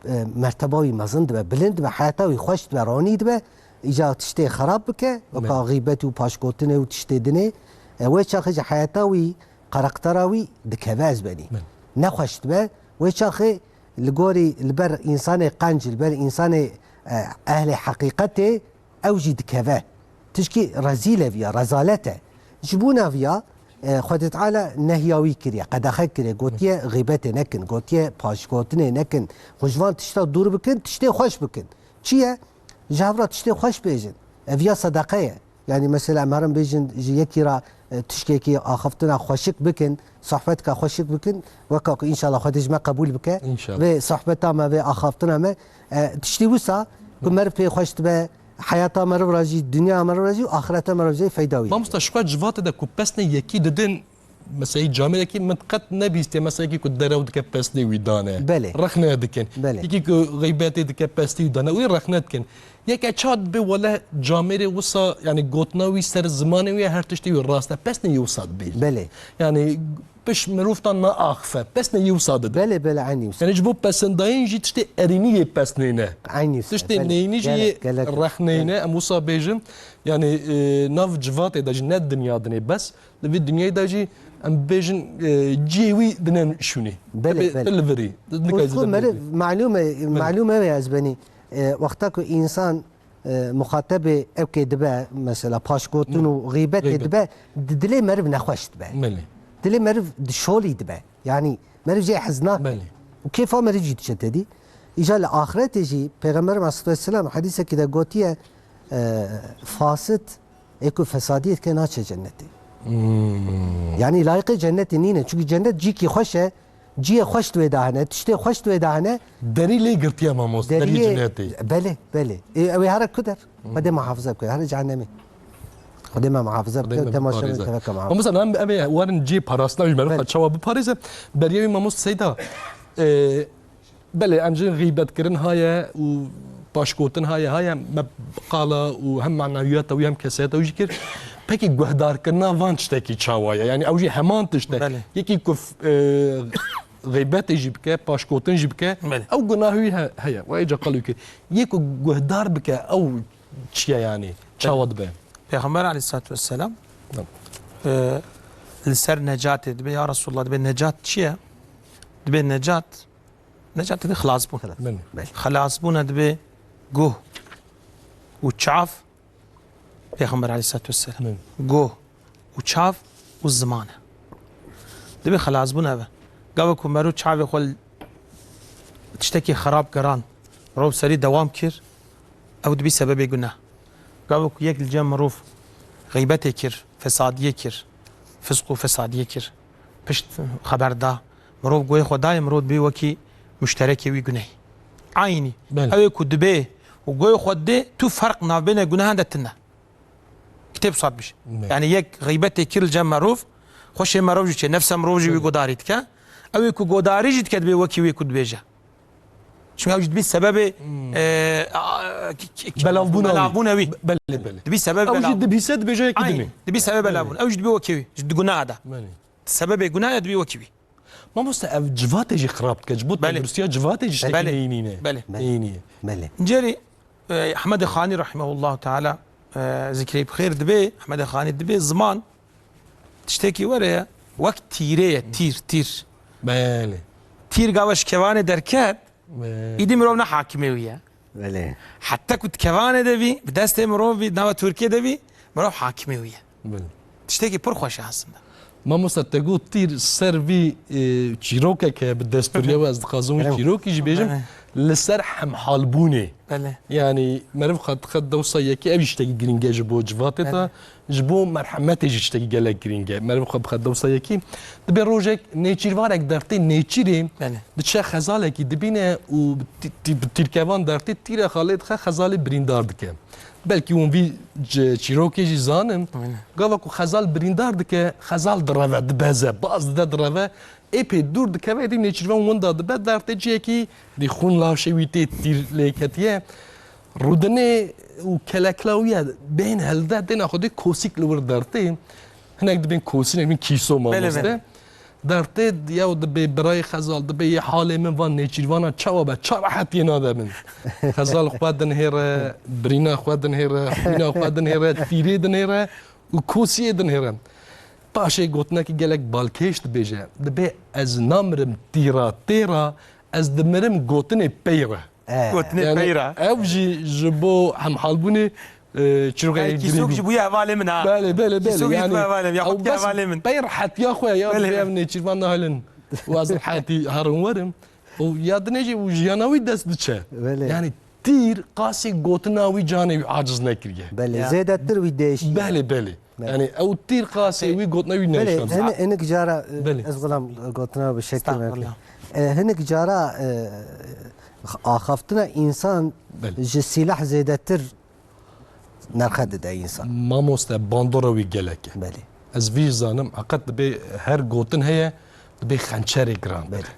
e, merteba wî mezin dibe, bilind dibe, heyata wî xweş dibe, ronî dibe, îca tiştê xerab bike, weka Belê. Xîbet û paşgotinê û tiştê dinê, e, wê çaxê ji heyata wî, karaktera wî dikeve ez benî. Belê. Nexweş dibe, wê çaxê li gorî li ber însanê qenc, li ber însanê, e, ehlê heqîqetê ew jî dikeve. Tişkî rezîl e viya, rezalet e. Ji bona viya, e, Xwedê Teala nehya wî kiriye, qedexe kiriye, gotiye xîbetê nekin, gotiye paşgotinê nekin. Xwe ji van tişta dûr bikin, tiştê xweş bikin. Çi ye? Ji hev re tiştê xweş bêjin. Ev ya sedeqe ye. Yanî mesela em herin bêjin ji yekî re, e, tişkekî axiftina xweşik bikin, sohbetka xweşik bikin, weka ku înşallah Xwedê ji me qebûl bike. Înşallah. Vê sohbeta me, vê axaftina me, e, tiştî wisa ku meriv pê xweş dibe, heyata meriv re jî, dinya meriv re jî û axireta meriv re jî feyda wî. Mamosta, ji xwe civatê de ku pesnê yekî didin, mesela camêrekî min qet nebîstiye, mesela yekî ku derew dike pesnê wî dane. Belê. Rexne dikin. Belê. Yekî ku xeybetê dike pesnê wî dane, wî rexne dikin. Yeke ça dibe wele camêrê wisa, yani gotina wî ser zimanê wî ya her tiştê wî rast e. Pesnê yê wisa dibêje. Belê. Yani piş mirovtan naaxife. Pesnê yê wisa dibe. Belê, belê, eynî wisa. Yani ji bo pesendayîn jî tiştê erînî yê pesnê ne. Eynî wisa, Tiştê belê. neyînî jî Gelek, yê gelek, rexneyî ne. gelek. Em wisa bêjin. Yani, e, nav civatê de jî ne dinya dinê bes. Li vê dinyayê de jî em bêjin, e, cihê wî dine şûnê. Belê, Tabii, belê. tu li virî. Û Nikayî xwe zêde meriv, bilî. malûm e, Belê. malûm ew e ez benî. E, wexta ku însan, e, muxatebê ewkê dibe, mesela paşgotin Belê. û xîbetê Xîbet. dibe, di dilê meriv nexweş dibe. Belê. Dilê meriv dişolî dibe. Yani meriv jê hez nake. Belê. Û kêfa meriv jî diçe tedî. Îca li axretê jî Pêxember Aleyhisselatu Vesselam hedîsekî de gotiye, e, fasit ê ku fesadiyê dike naçe cennetê. Hmm. Yani layîqê cennetê nîne. Çünkü cennet cîkî xweş e. Cihê xweş di wê de hene. Tiştê xweş di wê de hene. Derî lê girtiye mamoste. Derî Deriyê cennetê. Belê, belê. E, ew ê here ku der? Xwedê muhafize bike. Here cehennemê. Xwedê me muhafize bike. Xwedê me Temaşe biparêze. me teveke muhafize. Mamoste, em, em ê werin cihê parastina wî meriv Belê. xwe çawa biparêze. Beriya wî mamoste Seyda. E, Belê, em jin xîbetkirin haye û paşgotin haye, haye me qala û hem manewiyata wî hem kesayeta wî jî kir. Pekî guhdarkirina van tiştekî çawa ye? Yani ew jî heman tişt e. Belê. Yekî ku f-, e, xîbetê jî bike, paşgotin jî bike, Belê. ew gunah wî he-, heye. Wê ca qal wî kir. Yê ku guhdar bike, ew çi ye yani? Çawa dibe? Pêxember aleyhissalatu vesselam, Tamam. e, li ser necatê dibe, ya Resulullah, dibe necat çi ye? Dibe necat Necat dibê xilasbûn. Belê. Xilasbûna dibê guh û çav, Pêxember aleyhissalatu vesselam. Belê. Guh û çav û ziman e. Dibê xilasbûn ev e. Gava ku mero çavê xwe li tiştekî xerab geran, mirov serî dewam kir, ew dibî sebebê guneh. Gava ku yek li cem mirov xîbetê kir, fesadiyê kir, fisq û fesadiyê kir, pişt xeber da, mirov guhê xwe dayê, mirov dibê wekî muşterekê wî gunehî. Eynî. Belê. Ew ê ku dibê û guhê xwe didê, tu ferq navbêne gunehan de tune. Kitêb sat bişe. Belê. Yani yek xeybetê kir li cem merov, xweşê merov jî çê, nefse mirov jî wî Belê. godarî dike. Ew ê ku godarî jî dike dibê wekî wê ku dibêje. Çünkü ew jî dibî sebebê, Hmm. e, a, k-, k-, Belavbûna wî. belavbûna wî. Be-, belê, belê. Dibî sebebê Ew jî belavbûn. dibîse dibêje yekî Aynen. dinê. Dibî sebebê Belê. belavbûn. Ew jî dibî wekî wî. Ji di gunaha de. Belê. Sebebê gunaha dibî wekî wî. Mamoste, ev civatê jî xirab dike. Ji bo Belê. tenduristiya civatê jî ştekî Belê. neyînî ne. Belê. Neyînî ye. Belê. Ncêrî, e, Ehmedê Xanî rahimehullahu teala, e, zikrê bi xêr dibê, Ehmedê Xanî dibê ziman tiştekî were ye, wek tîrê ye, tîr, tîr. Belê. Tîr gava ji kevanê derket, Belê. îdî mirov ne hakimê wî ye. Belê. Heta ku di kevanê de bî, bi destê mirov bî, nava Tirkiyê de bî, mirov hakimê wî ye. Belê. Tiştekî pir xweş e aslında. Mamoste, te got tîr ser vî, e, çîrokek heye bi dest biriye Belê. we ez dixwazim wî Belê. çîrokî jî bêjim. Belê. Li ser hemhalbûnê. Belê. Yani meriv xwe dixe dewsa yekê, ev jî tiştekî girîng e ji bo civatê te. Belê. Ji bo merhemetê jî tiştekî gelek girîng e. Meriv xwe bixe dewsa yekî. Dibê rojek nêçîrvanek dertê nêçîrê Belê. diçe xezalekî dibîne û bi tî-, tî-, bi tîrkevan dertê tîre xalê dixe, xezalê birîndar dike. Belkî hûn vî ci-, çîrokê jî zanin. Aynen. Gava ku xezal birîndar dike, xezal direve, dibeze, baz dide direve. Ê pê dûr dikeve, êdî nêçîrvan winda dibe, dertê cihekî dî xûn laşê wî tê tîr lê ketiye. Rûdinê û kelekla wî ye bên helde, dêna xwedê kosîk li wir dertê. Hinek dibên kosî, hinek dibên kîso Belê, mamoste. belê. Dertê yew dibê birayê xezal, dibê yê halê min van nêçîrvana çawa be, ça rehetiyê nade min. Xezal xwe dinhêre, birîna xwe dinhêre, xwîna xwe dinhêre, tîrê dinhêre û kosiyê dinhêre. Paşê gotinekî gelek balkêş dibêje, dibê ez namirim tîra têra, ez dimirim gotinê peyre. Eh. Gotinê Yani peyre. ev jî ji bo hemhalbûnê, e, çîrokeke Yani girîng kîsok bû. jî bûye hevalê min ha. Belê, belê, belê. Kîsok jî Yani bûye hevalê min. Ya ew xwe bes hevalê min. peyr hetiya xwe ya Belê. dibê ev nêçîrvan nahilin. Û ez hetî herin werim. Û ya dinê jî û jiyana wî dest diçe. Belê. Yani tîr qasî gotina wî canê wî aciz nekiriye. Belê. Ya. Zêdetir wî değişiye. Belê, belê. Belê. Yani ew tîr qasê Belê. wî gotina wî Belê, neyşand. hin-, hinik cara, e, Belê. ez xulam gotina bi şekil Estağfurullah. E, hinik cara, e, axaftina însan Belê. ji sîlah zêdetir nerxe dide însan. Mamoste, bandora wî gelek e. Belê. Ez vî zanim, heqet dibê her gotin heye, dibê xençerê giran. Belê.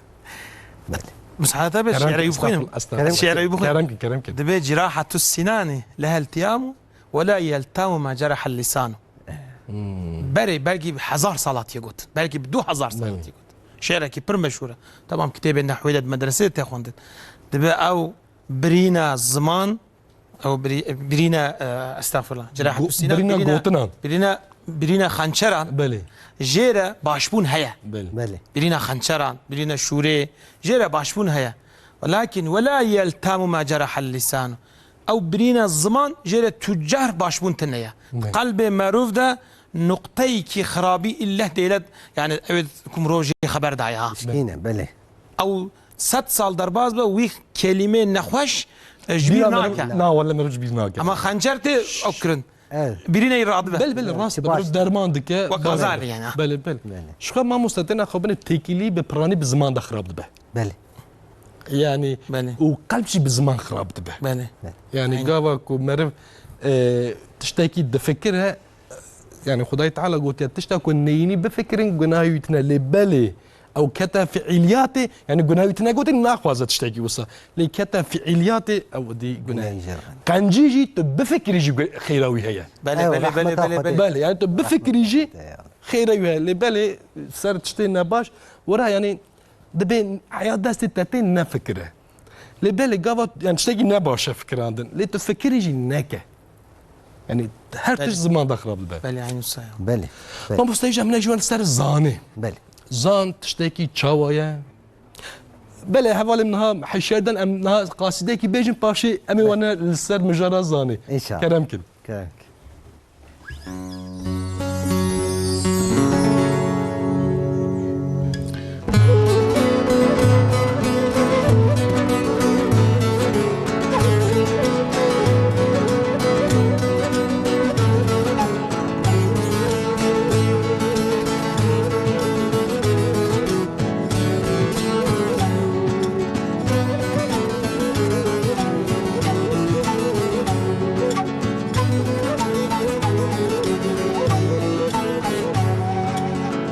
Belê. Misaade be, şi'rê wî bixwînim. Estağfurullah, estağfurullah. Şi'rê wî bixwînim. Kerem ki, kerem ki. Dibe cirahetu sinani leha iltiamu ve la yeltamu ma ceraha lisanu. Berê belkî bi hezar sal hatiye gotin. Belkî bi du hezar sal hatiye gotin. Şi'rekî pir meşhûr e. Temam kitêbên nehwê de di medresê de tê xwendin. Dibe ew birîna ziman, ew birî-, birîna, e, estağfurullah, cerahetu sinan, birîna gotinan. Birîna, birîna xençeran. Belê. Jê re başbûn heye. Belê. Belê. Birîna xençeran, birîna şûrê, jê re başbûn heye. Lakin wela yeltamu ma ceraha lisan. Ew birîna ziman jê re tucar başbûn tune ye. Belê. Qelbê merov de nuqteyekî xirabî îlleh dêlet, yani ew kum rojê xeber daye ha. Belê. Ew sed sal derbas be, wî kelîmê nexweş, e, ji bîr nake. Na, wele meriv ji bîr nake. Ama xencer tê ew kirin. Evet. Birîneyî radibe. Belê, belê, rast be. Meriv derman dike. Wek azar yani, ha. Belê, belê. Belê. Ji xwe mamoste têna xwe binê têkilî bi piranî bi ziman de xirab dibe. Belê. Yani, belê, û qelb jî bi ziman xirab dibe. Belê. Belê. Yani, aynen, gava ku meriv, e, tiştekî difikire, yani, Xwedayê Teala gotiye, tişta ku neyînî bifikirin, gunahê wî tune. Lê belê, ew kete fiîliyatê, yani gunahê wî tune gotin, naxwaze tiştekî wisa. Lê kete fiîliyatê, ew dî gunah. Gunahê jê re. Qencî jî tu bifikirî jî gu-, xêra wî heye. Belê, ew, belê, belê, rehmeta belê, Xwedê. Belê, yani tu bifikirî jî xêra wî heye. Lê belê ser tiştê nebaş, wera yani dibê heya destê te tê nefikire. Lê belê gava, yani tiştekî nebaş e fikirandin. Lê tu fikirî jî neke. Yani her tişt ziman de xirab dibe. Belê, eynû saya. Belê, belê. Mamoste, îja min ji wan li ser zanê. Belê. Zan tiştekî çawa ye? Belê, hevalê min niha hişyar dan, em niha qasîdekî bêjin, paşê em ê wane li ser mijara zanê. Înşallah. Kerem kin. Kerem kin.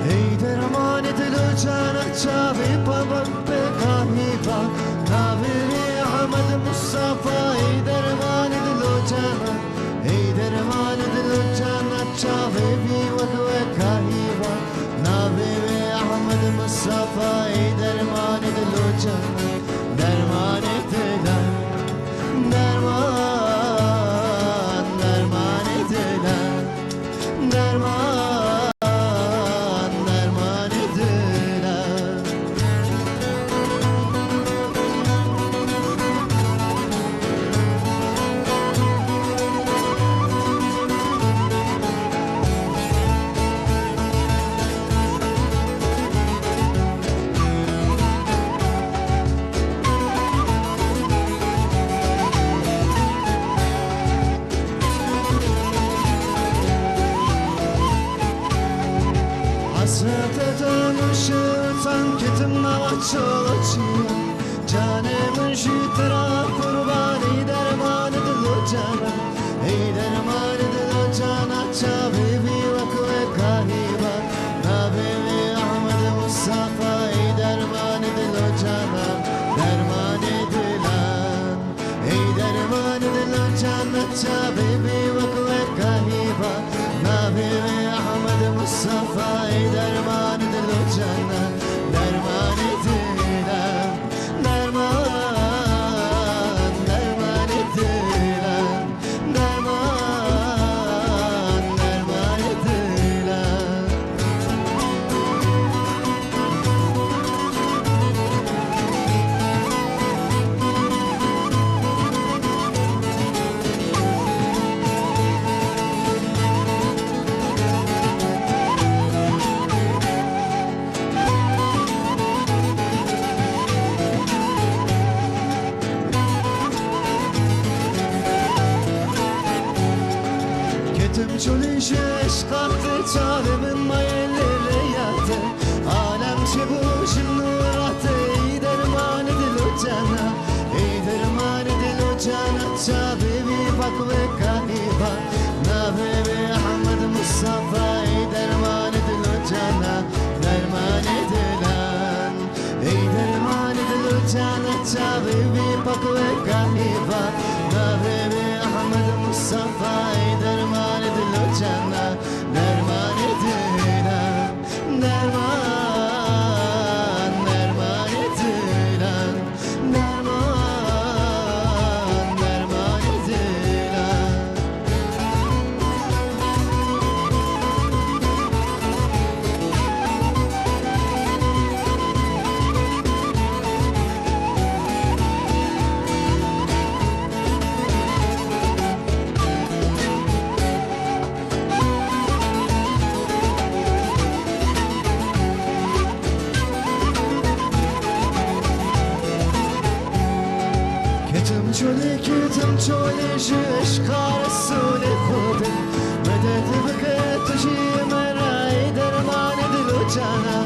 Hey dermanê dilo cana çavê pavan pê kahî va, navê wê Ehmed Mustafa. Hey dermanê dilo cana, hey dermanê dilo cana, çavê wî wek wek kahî va, navê wê Ehmed Mustafa. Hey dermanê dilo cana, dermanê dila, derman, dermanê dila. Derman, dermanê dila. Hesrete dönüşü sanki tımnaçoçi. Canê min jî tira qurbanî dermanê dilo cana. Ey dermanê dilo cana, çavê wî wek wek kahî va. Navê wê Ehmed Mustafa, ey dermanê dilo cana, dermanê dilan. Ey dermanê dilo cana, çavê wî wek wek kahî va. Navê wê Ehmed Mustafa, ey dermanê dilo cana, dermanê dilan. Derman, dermanê dilan. Derman, dermanê dilan. Ketim çolîşê eşqa te, çavê min maye lê rêya te. Alem çi bû ji nûra te, ey dermanê dilo cana, ey dermanê dilo cana, çavê wî vak wê kahî va. Navê wê Ehmed Mustafa, ey dermanê dilo cana, dermanê dilan. Ey dermanê dilo cana. Safayê dermanê dilocana, dermanê dilan, derman, dermanê dilan, derman, dermanê dilan. Ketim çolê, ketim çolê, ji eşqa Resûlê Xwedê. Medet bike tu jî me re, ey dermanê dilocana,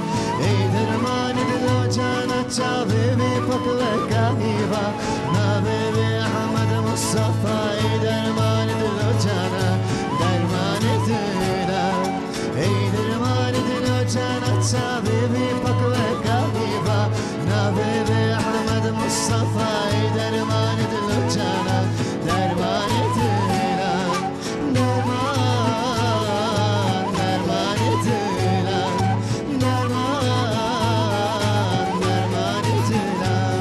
ey dermanê dilocana, çavê wê pak weke hîva. Navê wê Ehmed Mustafa, ey dermanê dilocana, dermanê dilan. Ey dermanê dilocana, çavê wê pak weke hîva. Navê wê Ehmed Mustafa, ey dermanê dilocana, dermanê dilan. Derman, dermanê dilan. Derman, dermanê dilan.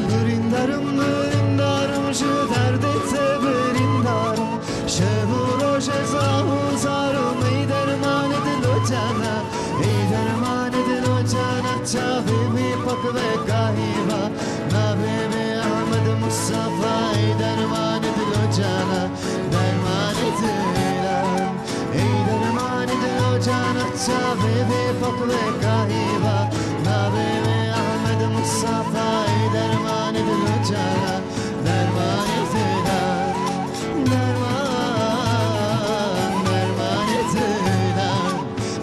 Birîndarım, birîndarım, ji derdê te birîndarım. Şev û rojê zaf û zarim, ey dermanê dilocana, ey dermanê dilocana, çavê wî pak weke hîva. Navê wî Ehmed Mustafa, ey dermanê dilocana, dermanê dilan. Ey dermanê dilocana, çavê wî pak weke hîva. Navê wî Ehmed Mustafa, ey dermanê dilocana, dermanê dilan. Derman, dermanê dilan.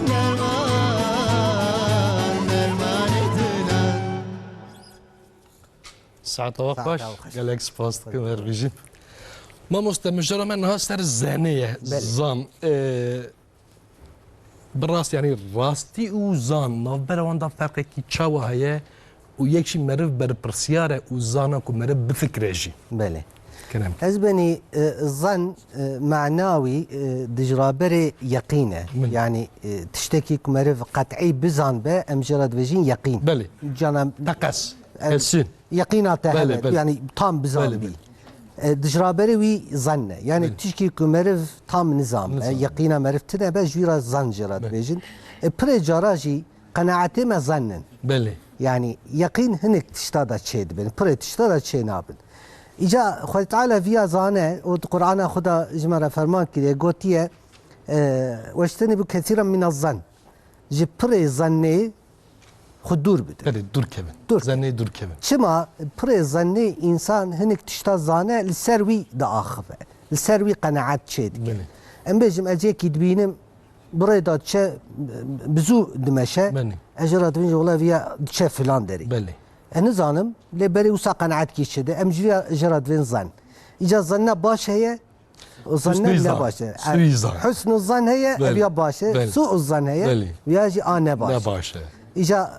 Derman, dermanê dilan. Saeta we xweş. Saeta we xweş. Gelek spas dikim, her bijî. Mamoste, mijara me niha ser zenê ye. Belê. Zan. Ee, bi rast, yanî rastî û zan, navbera wan de ferqekî çawa heye û yek jî meriv berpirsiyar e û zana ku meriv bifikire jî. Belê. Kerem. Ez benî, e, zan, e, mana wî, e, dijraberê yeqîn e. Min. Yanî, e, tiştekî ku meriv qet'î bizanbe, em jê re dibêjin yeqîn. Belê. Cana Teqez. Em Kesin. Yeqîna te Belê, hebe, belê. Yanî tam bizan Belê, bî. belê. E, dijraberê wî zan e. Yanî Belê. tişkî ku meriv tam nizanbe, Nizan. yeqîna meriv tine be, ji wî re zan jê re Belê. dibêjin. E, pirê cara jî qenaetê me zan in. Belê. Yanî yeqîn hinek tişta da çê dibin, pirê tişta da çê nabin. Îca Xwedê Teala viya zane û di Qur'ana xwe da ji me re ferman kiriye, gotiye, e, "Wejtenîbû kesîran mîne zan." Ji pirê zannê xwe dûr bidin. Belê, dûr kevin. Dûr. Zannê dûr kevin. Çima pirê zannê însan hinek tişta zane li ser wî diaxive. Li ser wî qenaet çê dike. Belê. Em bêjim ez yekî dibînim, bi rê de diçe, bi zû dimeşe. Belê. Ez jê re dibêjim, wela viya diçe filan derê. Belê. Ez nizanim, lê berê wisa qenaetkî çêde. Em jî ya jê re dibên zan. Îca zanna baş heye, û zanna Husnul ne zan. baş e. Suî zan. Husnul zan heye, Belê. ev ya baş e. Belê. Su'u zan heye, Belê. viya jî a ne baş. Ne baş e. Îca,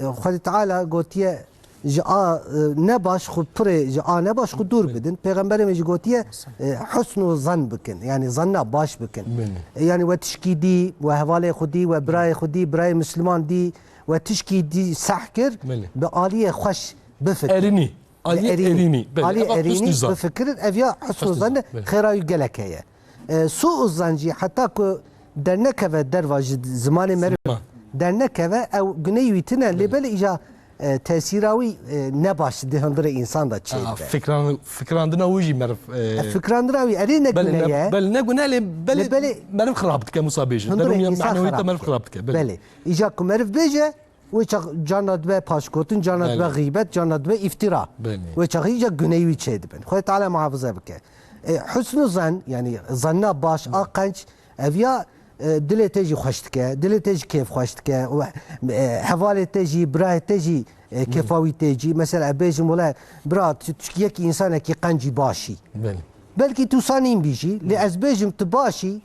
e, Xwedê Teala gotiye, ji a, e, ne baş xwe pirê, ji a ne baş xwe dûr Belê. bidin. Pêxemberê me jî gotiye, e, husnul zan bikin. Yanî zanna baş bikin. Belê. E, yanî we tişkî dî, we hevalê xwe dî, we birayê xwe dî, birayê Misliman dî, we tişkî dî seh kir, Belê. bi aliyê xweş bifikir. Erînî. Aliyê Erînî. erînî. Belê. Aliyê Eva erînî husnul zan. bifikirin, ev ya husnul Husnul zan, zan, belê. xêra wî gelek heye. E, su'u zan jî heta ku dernekeve derva ji zimanê meriv Ziman. dernekeve, ew guneyî wî tine, lê Belê. belê îca, e, tesîra wî, e, nebaş di hundirê însan de çê Aa, dibe. fikran-, fikrandina wî jî meriv, e, E, fikrandina wî erê ne Belê, gune ne, ye. belê ne gune, lê belê Lê belê meriv xirab dike, Musa bêjin. hundirê Derûn ya însan manewî te xirab meriv dike. xirab dike. Belê. Belê. Îca ku meriv bêje, wê çax carna dibe paşgotin, carna Belê. dibe xîbet, carna dibe îftira. Belê. Wê çaxî îca guneyî wî çê dibin. Xwedê Teala muhafaza bike. E, husnu zan, yanî zanna baş, a qenc, ev ya, e, dilê te jî xweş dike, dilê te jî kêf xweş dike, û, e, hevalê te jî, birayê te jî, e, kêfa wî tê cî. Mesela, ez bêjim, wele, bira, tu, tu yekî însanekî qencî başî. Belê. Belkî tu wisa nîn bî jî, lê ez bêjim tu başî,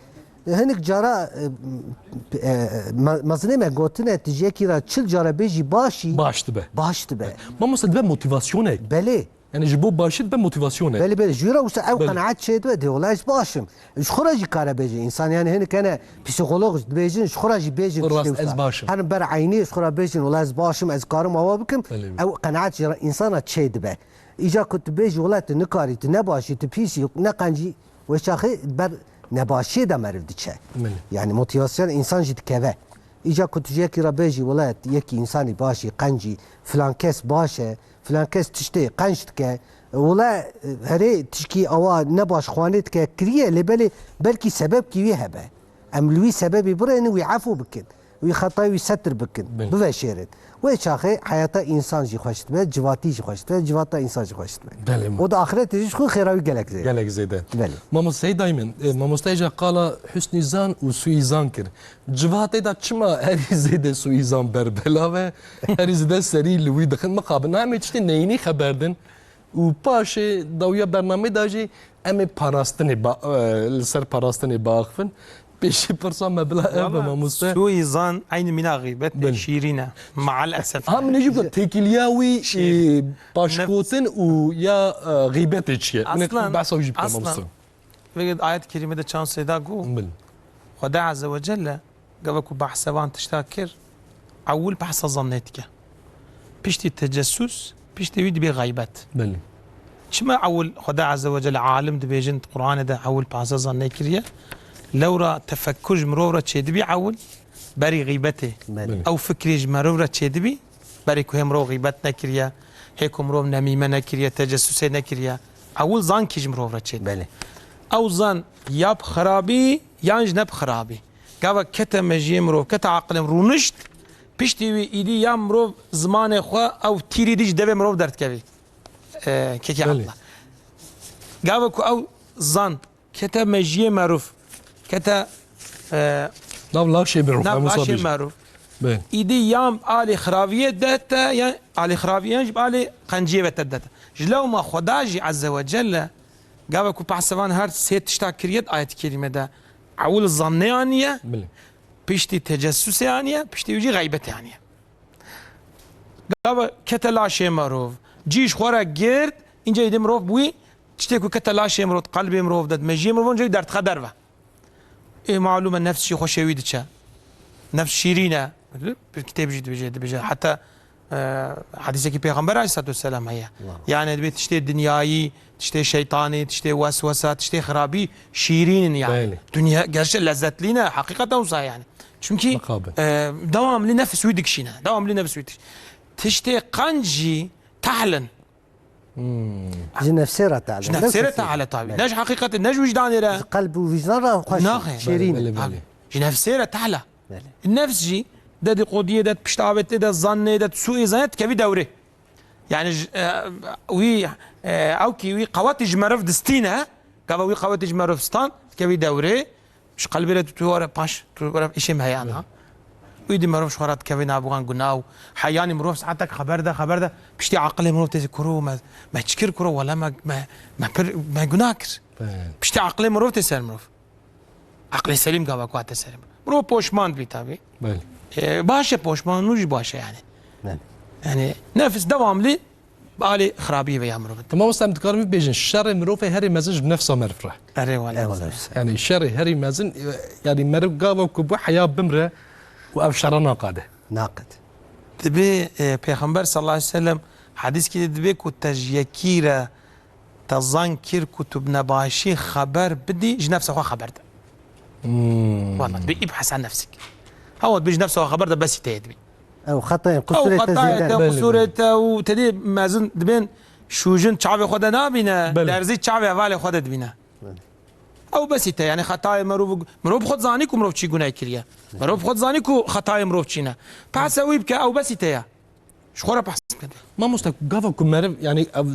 hinik cara, e, e, me-, mezinê me gotine, tu ji yekî re çil cara bêjî başî, baş dibe. Baş dibe. Mamoste dibe motivasyonek. Belê. Yani ji bo başî dibe motivasyonek. Belê, belê. Ji wî re wisa ew Belê. qenaet çê dibe, dê wela ez baş im. Ji xwe re jî kare bêje însan, yani hinik hene psîkolog dibêjin, ji xwe re jî bêjin Rast, tiştê wisa. ez baş im. Herin ber eynî ji xwe re bêjin, wela ez baş im, ez karim awa bikim, Belê. ew qenaet ji însana çê dibe. Îca ku tu bêjî wela tu nikarî, tu nebaşî, tu pîsî, ne qencî, wê çaxê ber nebaşiyê de meriv diçe. Belê. Yani motivasyon însan jî dikeve. Îca ku tu ji yekî re bêjî, wela yekî însanî başî, qencî, filan kes baş e, filan kes tiştê qenc dike, wela, herê tişkî awa nebaş xwanê dike kiriye, lê belê belkî sebebkî wî hebe. Em li wî sebebî birênin, wî efû bikin. Wî xetayê wî setir bikin, Belê. biveşêrin. Wê çaxê heyata însan jî xweş dibe, civatî jî xweş dibe, civata însan jî xweş dibe. Belê, ma. O da axirete jî ji xwe xêra wî gelek zêde. Gelek zêde. Belê. Mamoste Seyda Eymen, e, mamoste hêja qala husnî zan û suîzan kir. Civatê da çima herî zêde suîzan berbelav e, herî zêde serî li wî dixin? Mixabin, na em ê tiştê neyînî xeber din. Û paşê dawiya bernameyê de jî em ê parastinê ba-, e, li ser parastinê biaxivin. Pêşî pirsa me bila ev be, Valla, mamoste. Suîzan eynî mîna xîbet Belê. şîrîn e. Maal esef. Ha, min ê jî got, têkiliya wî, Şîrîn. e, paşgotin û ya, e, xîbetê çi ye? Min ê Aslan, behsa wî jî bike, aslan, mamoste. Vê ayet kerîme de çand sêda got. Bil. Xweda Azze ve Celle, gava ku behsa van tişta kir, ewil behsa zannê dike. Piştî tecessus, piştî wî dibê xeybet. Belê. Çima ewil Xweda Azze ve Celle alim dibêjin Qur'anê de ewil behsa zannê kiriye? Lewra tefekkur ji mirov re çêdibî ewil, berî xeybetê. Belê. Ew fikrê ji mirov re çêdibî, berî ku hê mirov xeybet nekiriye, hê ku mirov nemîme nekiriye, tecessusê nekiriye. Ewil zan kî ji mirov re çêdibî. Belê. Ew zan ya bi xirabî, yan jî ne bi xirabî. Gava kete mejiyê mirov, kete aqilê rûnişt, piştî wî îdî ya mirov zimanê xwe ew tîrî dî ji devê mirov derdikevî. E, kekê Belê. aqila. Gava ku ew zan kete mejiyê merûv, kete, e, Nav laşê mirov, nav laşê merûv. Bê. Îdî yan alî xiraviyê de te, yan alî xiraviyan ji alî qenciyê ve te de te. Ji lewma Xweda jî Azze ve Celle, gava ku behsa van her sê tişta kiriye di ayet kerîme de, ewil zannê aniye, Bilê. piştî tecessusê aniye, piştî wî jî xeybetê aniye. Gava kete laşê mirov, cî ji xwe re girt, înca îdî mirov bûyî, tiştê ku kete laşê mirov, qelbê mirov de, mejiyê mirov, înca derdixe derve. Ê malûm e, nefs jî xweşê wî diçe. Nefs şîrîn e. Bir kitêb jî dibêje, dibêje. Heta, e, hedîsekî Pêxember aleyhissalatu vesselam heye. Wow. Yani dibê tiştê dinyayî, tiştê şeytanî, tiştê weswesa, tiştê xirabî şîrîn in yani. Belê. Dinya gerçi lezzetlî ne, heqîqeten wisa yani. Çünkü, Mixabin. e, devamlı nefs wî dikişîne. Devamlı nefs wî dikişîne. Tiştê qenc jî tehl in. Hmm. Ji nefsê re tehle. Ji nefsê re tehle tabi. Belê. Ne ji heqîqetê, ne ji wijdanê re. Ji qelb û wijdan re xweş e, Naxê. şêrîn e. Belê, belê, Tabi. belê. Ji nefsê re tehle. Belê. Nefs jî dedikodiyê de, piştavêtê de, zannê de, suî zannê dikevî dewrê. Yani ji, e, wî, e, ew kî wî qewetî ji meriv distîne, gava wî qewetî ji meriv stan, dikevî dewrê. Ji qelbê re tu, tu were paş, tu were îşê me heye ana. Wî dî mirov ji xwe re dikeve nav wan guna û heyanî mirov saetek xeber de, xeber de. Piştî aqilê mirov tê kuro me, me çi kir kuro, wele me, me, me pir, me guna kir. Belê. Piştî aqilê mirov tê ser mirov. Aqilê selîm gava ku hate ser mirov. Mirov poşman dibî tabi. Belê. E, baş e poşman, nû jî baş e yani. Belê. Yani nefis devamlı Bi alî xirabiyê ve ya mirov. Mamoste, em dikarin vê bêjin, şerê mirovê herî mezin ji nefsa meriv re. Erê wele. Erê wele. Yani şerê herî mezin, e, yani meriv gava ku bû heya bimre û ev şera naqade. Naqet. Dibê, e, Pêxember sallallahu aleyhi ve sellem hedîskî de dibê ku te ji yekî re te zan kir ku tu bi nebaşî xeber bidî, ji nefsa xwe xeber de. Hmm. Wala dibê îb hesa nefsik. Hewa dibê ji nefsa xwe xeber de besî te ye dibê. Ew xetayên, Ew qusûrê te xetayê zêde. te, Belê, qusûrê belê. te û te dê mezin dibên şûjin çavê xwe de nabîne, Belê. derzî çavê hevalê xwe de dibîne. Belê. Ew besî te, yani xetayê mirov, mirov bi xwe dizanî ku mirov çi guneh kiriye. Mirov bi xwe dizanî ku xetayê mirov çi ne. Pehse wî bike, ew besî te ye. Ji xwe re behs bike. Mamoste, gava ku meriv, yani ev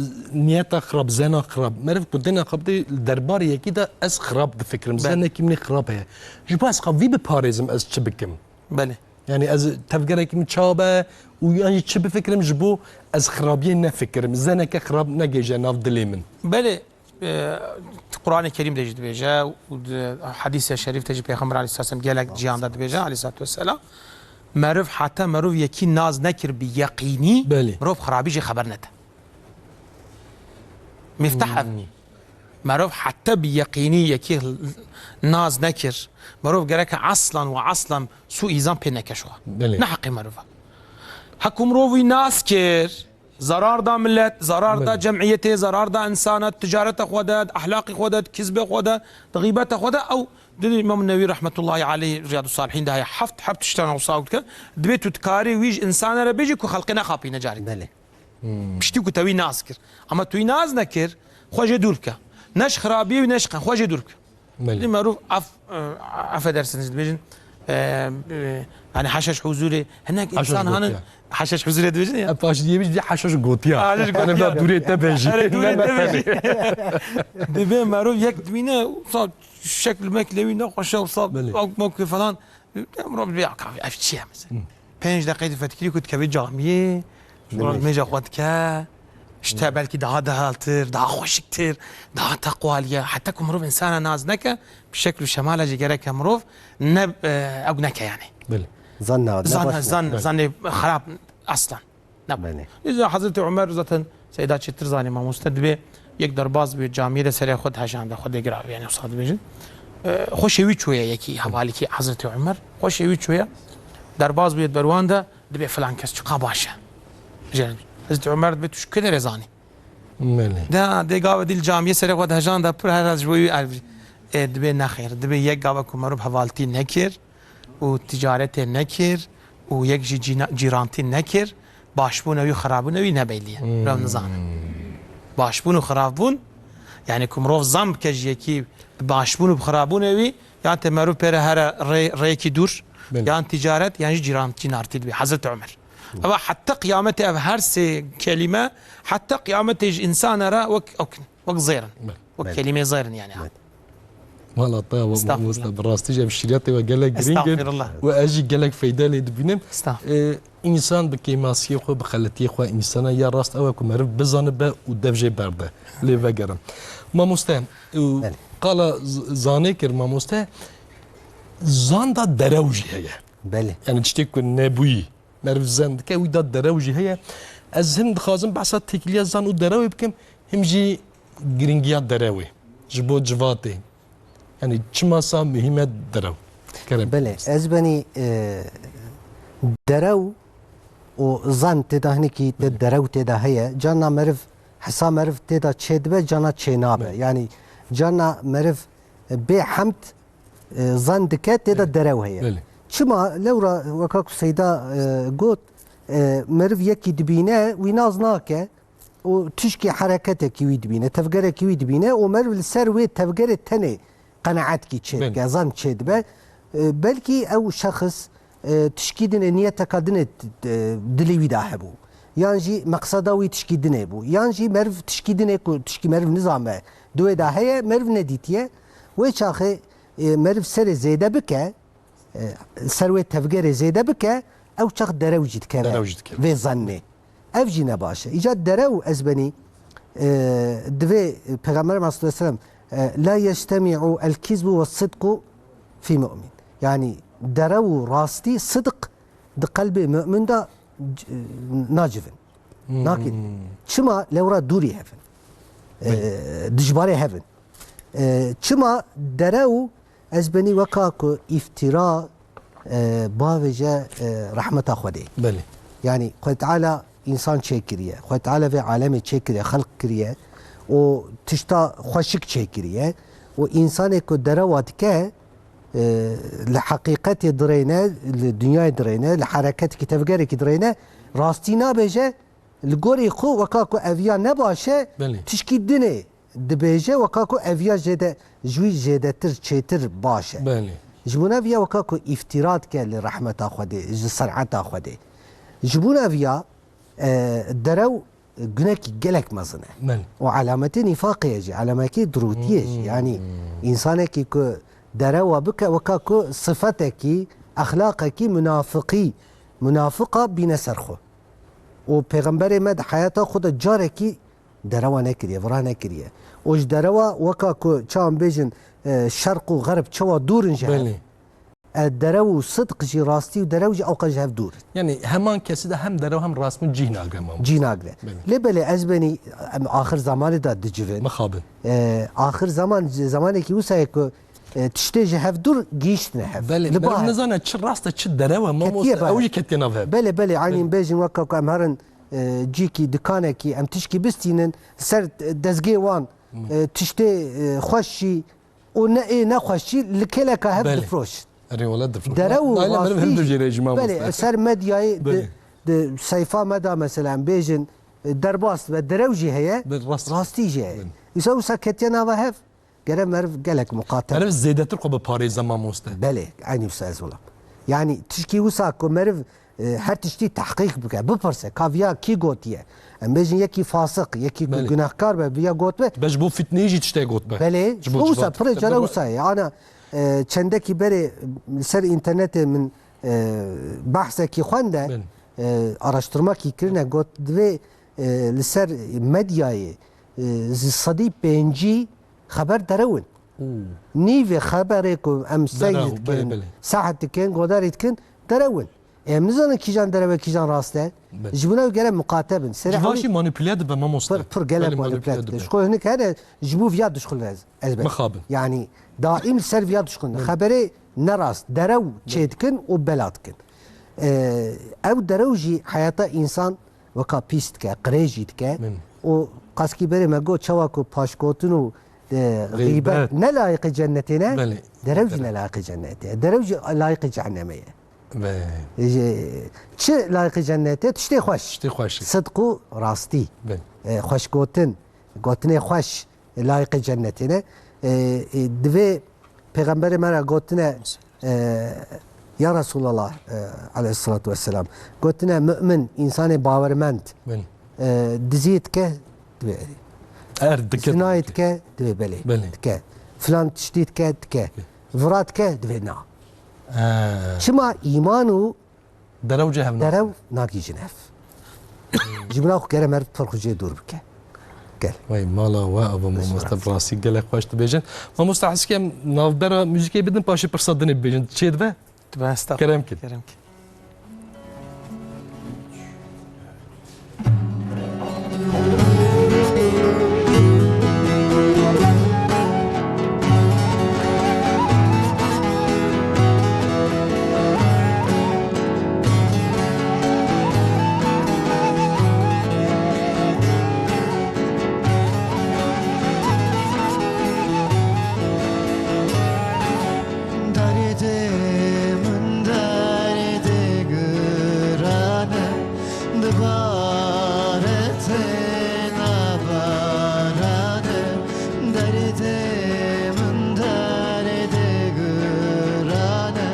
niyeta xirab, zena xirab, meriv ku dina xwe bidê li derbarê yekî de ez xirab difikirim, Be. zenekî min ê xirab heye. Ji bo ez xwe vî biparêzim ez çi bikim? Belê. Yani ez tevgerekî min çawa be û yan jî çi bifikirim ji bo ez xirabiyê nefikirim, zeneke xirab negêje nav dilê min. Belê, e, Qur'anê Kerîm de jî dibêje û di Hadîsê Şerîf de jî Pêxember aleyhisselam gelek ciyan de dibêje aleyhissalatu vesselam. Meriv heta meriv yekî naz nekir bi yeqînî, Belê. mirov xirabî jî xeber nede. Miftah ev. Hmm. Merov heta bi yeqînî yekî naz nekir. Merov gereke aslan ve aslan suîzan pê neke şwa. Belê. Ne heqê merov e. Heku mirov wî nas kir, zarar da millet, zarar da Belê. cemiyetê, zarar da insana, ticareta xwe de, ehlaqê xwe de, kizbê xwe de, di xîbeta xwe de, ew di Îmam Newî rahmetullahi aleyh Riyadus Salihîn de heye, heft heb tiştan wisa dike. Dibê tu dikarî wî ji insana re bêjî ku xelqê nexapîne carê. Belê. Hmm. Piştî ku te wî nas kir. Ama tu wî nas nekir, xwe jê dûr bike. Ne ji xirabiyê wî ne ji qe-, xwe jê dûr bike. Belê. Dî merûv af, e, affedersiniz dibêjin, e, e, yani haşa ji huzûrê, hinek Haşa ji insan hanin gotiya. haşa ji huzûrê dibêjin ya. E, paştî yê jî haşa ji gotiya. Haşa ji Yani gotiya. da dûrê te bêjî. Erê, dûrê Ne te bêjî. Dibê merûv yek dibîne, wisa şekl mekl lê wî nexweş e, wisa Belê. ak mok falan. Em rû bi ya kavê, ev çi ye mesela? Hı. Pênc deqeyê tu fetkirî ku dikevî camiyê, Belê. mêja xwe dike, işte belkî daha dehaltir, daha xweşiktir, daha teqwaliye. Heta ku mirov insana naz neke, bi şekl û şemala jî gereke mirov ne, e, ew neke yani. Belê. Zan ne, ne Zan, baş zan, ne. zan ne xerab aslan. Ne. Belê. Nîza Hazreti Ömer zaten Seyda çêtir zanî mamoste dibê yek derbaz bûye camiyê de serê xwe dihejande, xwe dê giravê, yani wisa dibêjin. E, xweşê wî çûye yekî hevalîkî Hazreti Ömer. Xweşê wî çûye. Derbaz bûye berwan de dibê filan kes çiqa baş e. Jê Hazreti Ömer dibê tu ji ku derê zanî? Belê. Da dê gava dîl camiyê serê xwe dihejande pir her ez ji bo wî ev. E, dibê nexêr. Dibê yek gava ku merûv hevaltî nekir. û ticaretê nekir û yek jî cîna-, cîrantî nekir, başbûna wî, xirabûna wî nebelî ye. Hmm. Rew nizane. Başbûn û xirabûn, yani ku mirov zan bike ji yekî bi başbûn û bi xirabûnê wî, yan te merûv pê re here rê-, rêyekî dûr, Belê. yan ticaret, yan jî cîran-, cînartî dibe. Hazreti Ömer. Eva heta qiyametê ev her sê kelîme, heta qiyametê ji insana re wek, wek, wek zêr in. Belê. Wek Belê. kelîmê zêr in yani. Belê. Wala te wa Estağfurullah. mamoste, bi rastî jî ev şîretê we gelek girîng in Estağfurullah. û ez jî gelek feyde lê dibînim. Estağfurullah. Ee, însan bi kêmasiyê xwe, bi xeletiyê xwe, însana ya rast ew e ku meriv bizanibe û dev jê berde. Lê vegerin. Mamoste, û Belê. qala z-, zanê kir mamoste, zan da derew jî heye. Belê. Yani tiştê ku nebûyî, meriv zan dike, wî da derew jî heye. Ez him dixwazim behsa têkiliya zan û derewê bikim, him jî girîngiya derewê ji bo civatê. Yani çima sa muhîm e derew? Kerem. Belê, ez benî, e, derew û zan tê de hinekî tê Belê. derew tê de heye. Carna meriv, hesa meriv tê de çêdibe, carna çênabe. Belê. Yani carna meriv, e, bê hemd, e, zan dike tê de Belê. derew heye. Belê. Çima lewra weka ku Seyda, e, got, e, meriv yekî dibîne, wî nas nake, û tişkî hereketekî wî dibîne, tevgerekî wî dibîne û meriv li ser wê tevgerê tenê qenaetkî çêdike, Belê. zan çêdibe. E, belkî ew şexs, e, tişkî dinê, niyeteka dinê, e, dilê wî de hebû. Yan jî meqseda wî tişkî dinê bû. Yan jî meriv tişkî dinê ku tişkî meriv nizanbe di wê de heye, meriv nedîtiye. Wê çaxê, e, meriv serê zêde bike, e, ser wê tevgerê zêde bike, ew çax derew jî dikeve Derew jî dikeve. vê zannê. Ev jî ne baş e. Îca derew ez benî, e, divê Pêxember sallallahu aleyhi ve sellem, e, "La yectemi'u el-kizbu ve-s-sidqu fi mu'min." Yani derew û rastî, sidq di qelbê mu'min de c-, nacivin. Hmm. Nakin. Çima lewra dûrî hevin? E, dijbarê hevin. E, çima derew ez benî weka ku îftira, e, bavêje, e, rehmeta Xwedê. Belê. Yani Xwedê Teala însan çêkiriye. Xwedê Teala vê alemê çêkiriye, xelq kiriye. Û tişta xweşik çêkiriye. Û însanê ku derewa dike, e, li heqîqetê dirêne, li dinyayê dirêne, li hereketekî tevgerekî dirêne, rastî nabêje, li gorî xwe weka ku eviya ne baş e, Belê. tişkî dinê dibêje, weka ku eviya jêde, ji wî jêdetir, çêtir baş e. Belê. Ji bo neviya weka ku îftira dike li rehmeta Xwedê, ji ser'eta Xwedê. Ji bo neviya E, derew gunekî gelek mezin e. Belê. Û alametê nîfaqê ye jî, alametê dirûtiyê jî. Hmm. Yanî, hmm, însanekî ku derewa bike, weka ku sifetekî, exlaqekî munafiqî, munafiqa bîne ser xwe. Û Pêxemberê me di heyata xwe de carekî derewa nekiriye, vira nekiriye. Û ji derewa weka ku çawan bêjin, e, şerq û xerb çawa dûr in ji hev. Belê. E, derew û sidq jî, rastî û derew jî ewqas ji hev dûr in. Yanî heman kesî de hem derew hem rastbûn cîh nagre, mamoste. Cîh nagre. Belê. Lê belê ez benî em axir zamanê de dicivin. Mixabin. E, axir zaman, zamanekî wisa ye ku, e, tiştê ji hev dûr gihîştine hev. Belê, li meriv ba hev nizane çi rast e, çi derew e, mamoste, ketiye ba ew hev. Jî ketiye nav hev. Belê, belê, eynî, belê, bêjin weka ku em herin, e, cîkî, dikanekî, em tişkî bistînin, ser dezgê wan, hmm, e, tiştê, e, xweş jî, û ne ê nexweş jî li kêleka hev, belê, difroşin. Erê wele difroşin. Derew û rastî jî, belê, ser medyayê di, belê, di seyfa me de mesela em bêjin, e, derbas ve derew jî heye, belê, rast, rastî jî heye. Belê. Îsa wisa ketiye nava hev, gere meriv gelek muqate. Meriv zêdetir xwe bi parêze, mamoste. Belê, eynî wisa ez wilam. Yanî tişkî wisa ku meriv e, her tiştî tehqîq bike, bipirse, ka viya kî gotiye? Em bêjin yekî fasiq, yekî ku, belê, gunehkar be, viya gotbe. Be ji bo fitneyê jî tiştê gotbe. Belê, ji bo wisa, pirê cara wisa ye. Ana, e, çendekî berê li ser înternetê min, e, behsekî xwende, belê, e, araştirmakî kirine, got, divê, e, li ser medyayê, e, ji sedî pêncî xeber derew in. Û nîvê xeberê ku em seyr dikin, belê, belê, sehet dikin, godarî dikin, derew in. Em nizanin kîjan derew e, kîjan rast e. Belê. Ji bo ew gere miqate bin. Serê Civa hewî jî manipule dibe, mamoste. Pir, pir gelek, belê, manipule, manipule dibe. Dibe. Ji xwe hinek hene ji bo viya dişxulin ez, ez be. Mixabin. Yanî daîm li ser viya dişxulin. Belê. Xeberê nerast, derew, belê, çêdikin û bela dikin. Ee, ew derew jî heyata însan weka pîs dike, qirêj jî dike. Belê. Û qaskî berê me got, çawa ku paşgotin û, e, xîbet, xîbet ne layiqê cennetê ne, belê, derew jî, belê, ne layiqê cennetê ye. Derew jî layiqê cehennemê ye. Ve. E, çi layiqê cennetê? Tiştê xweş. Tiştê xweş. Sidq û rastî. Belê. E, xweşgotin, gotinê xweş layiqê cennetê ne. E, e, divê Pêxemberê me re gotine, e, ya Resulallah, e, aleyhissalatu vesselam, gotine, mu'min, însanê bawermend, belê, e, diziyê dike, divê erê. Er dike, zinayê dike, divê belê, belê, dike. Filan tiştî dike, dike. Dike. Vira dike, divê na. He. Çima? Îman û derew cihevnase. Derew nagihîjin hev. Ji bo xwe gere meriv pir xwe jê dûr bike. Gel. Wey mala we ava mamoste, bi rastî gelek xweş dibêjin. Mamoste, ez ê navbera muzîkê bidin, paşê pirsa dinê bibêjin. Çê dibe? Dibe, estağfurullah. Kerem kin. Kerem kin. Derdê min derdê giran e, dibare têna baran e. Derdê min derdê giran e,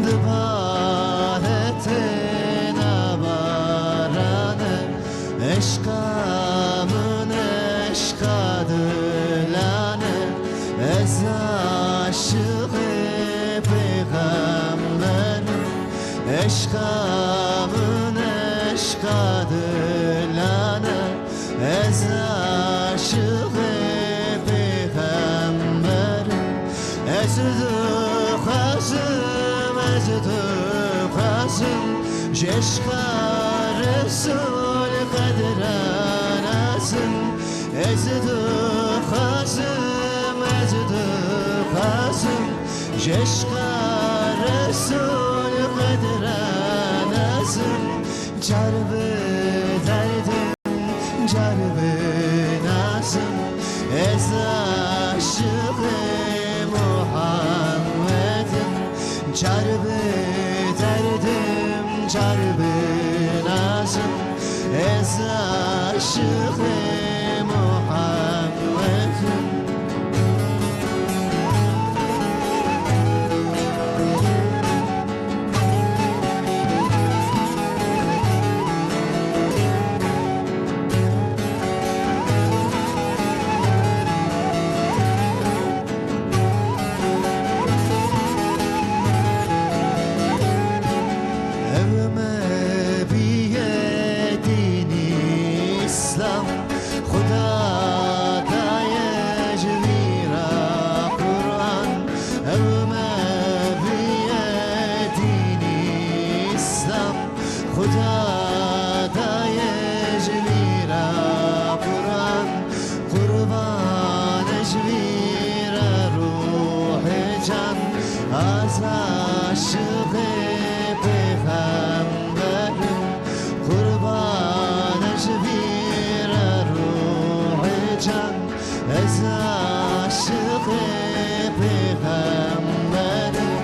dibare têna baran e. Eşqa min eşqa dilan e, ez aşiqê pêxember im. Eşqa min eşqa dilan e, ez aşiqê pêxember im. Ez dixwazim, ez dixwazim, ji eşqa Resûl qedra nazim. Ez dixwazim, ez dixwazim, ji eşqa Resûl qedra nazim. Çar bi derdim, çar bi nazim, ez aşiqê Muhammed im. Çar bi derdim, çar bi nazim, ez aşiqê Muhammed im. Xuda daye ji vî re Quran, qurban e ji vî re ruhê can, ez aşiqê pêxember im, qurban e ji vî re ruhê can. Ez aşiqê pêxember im,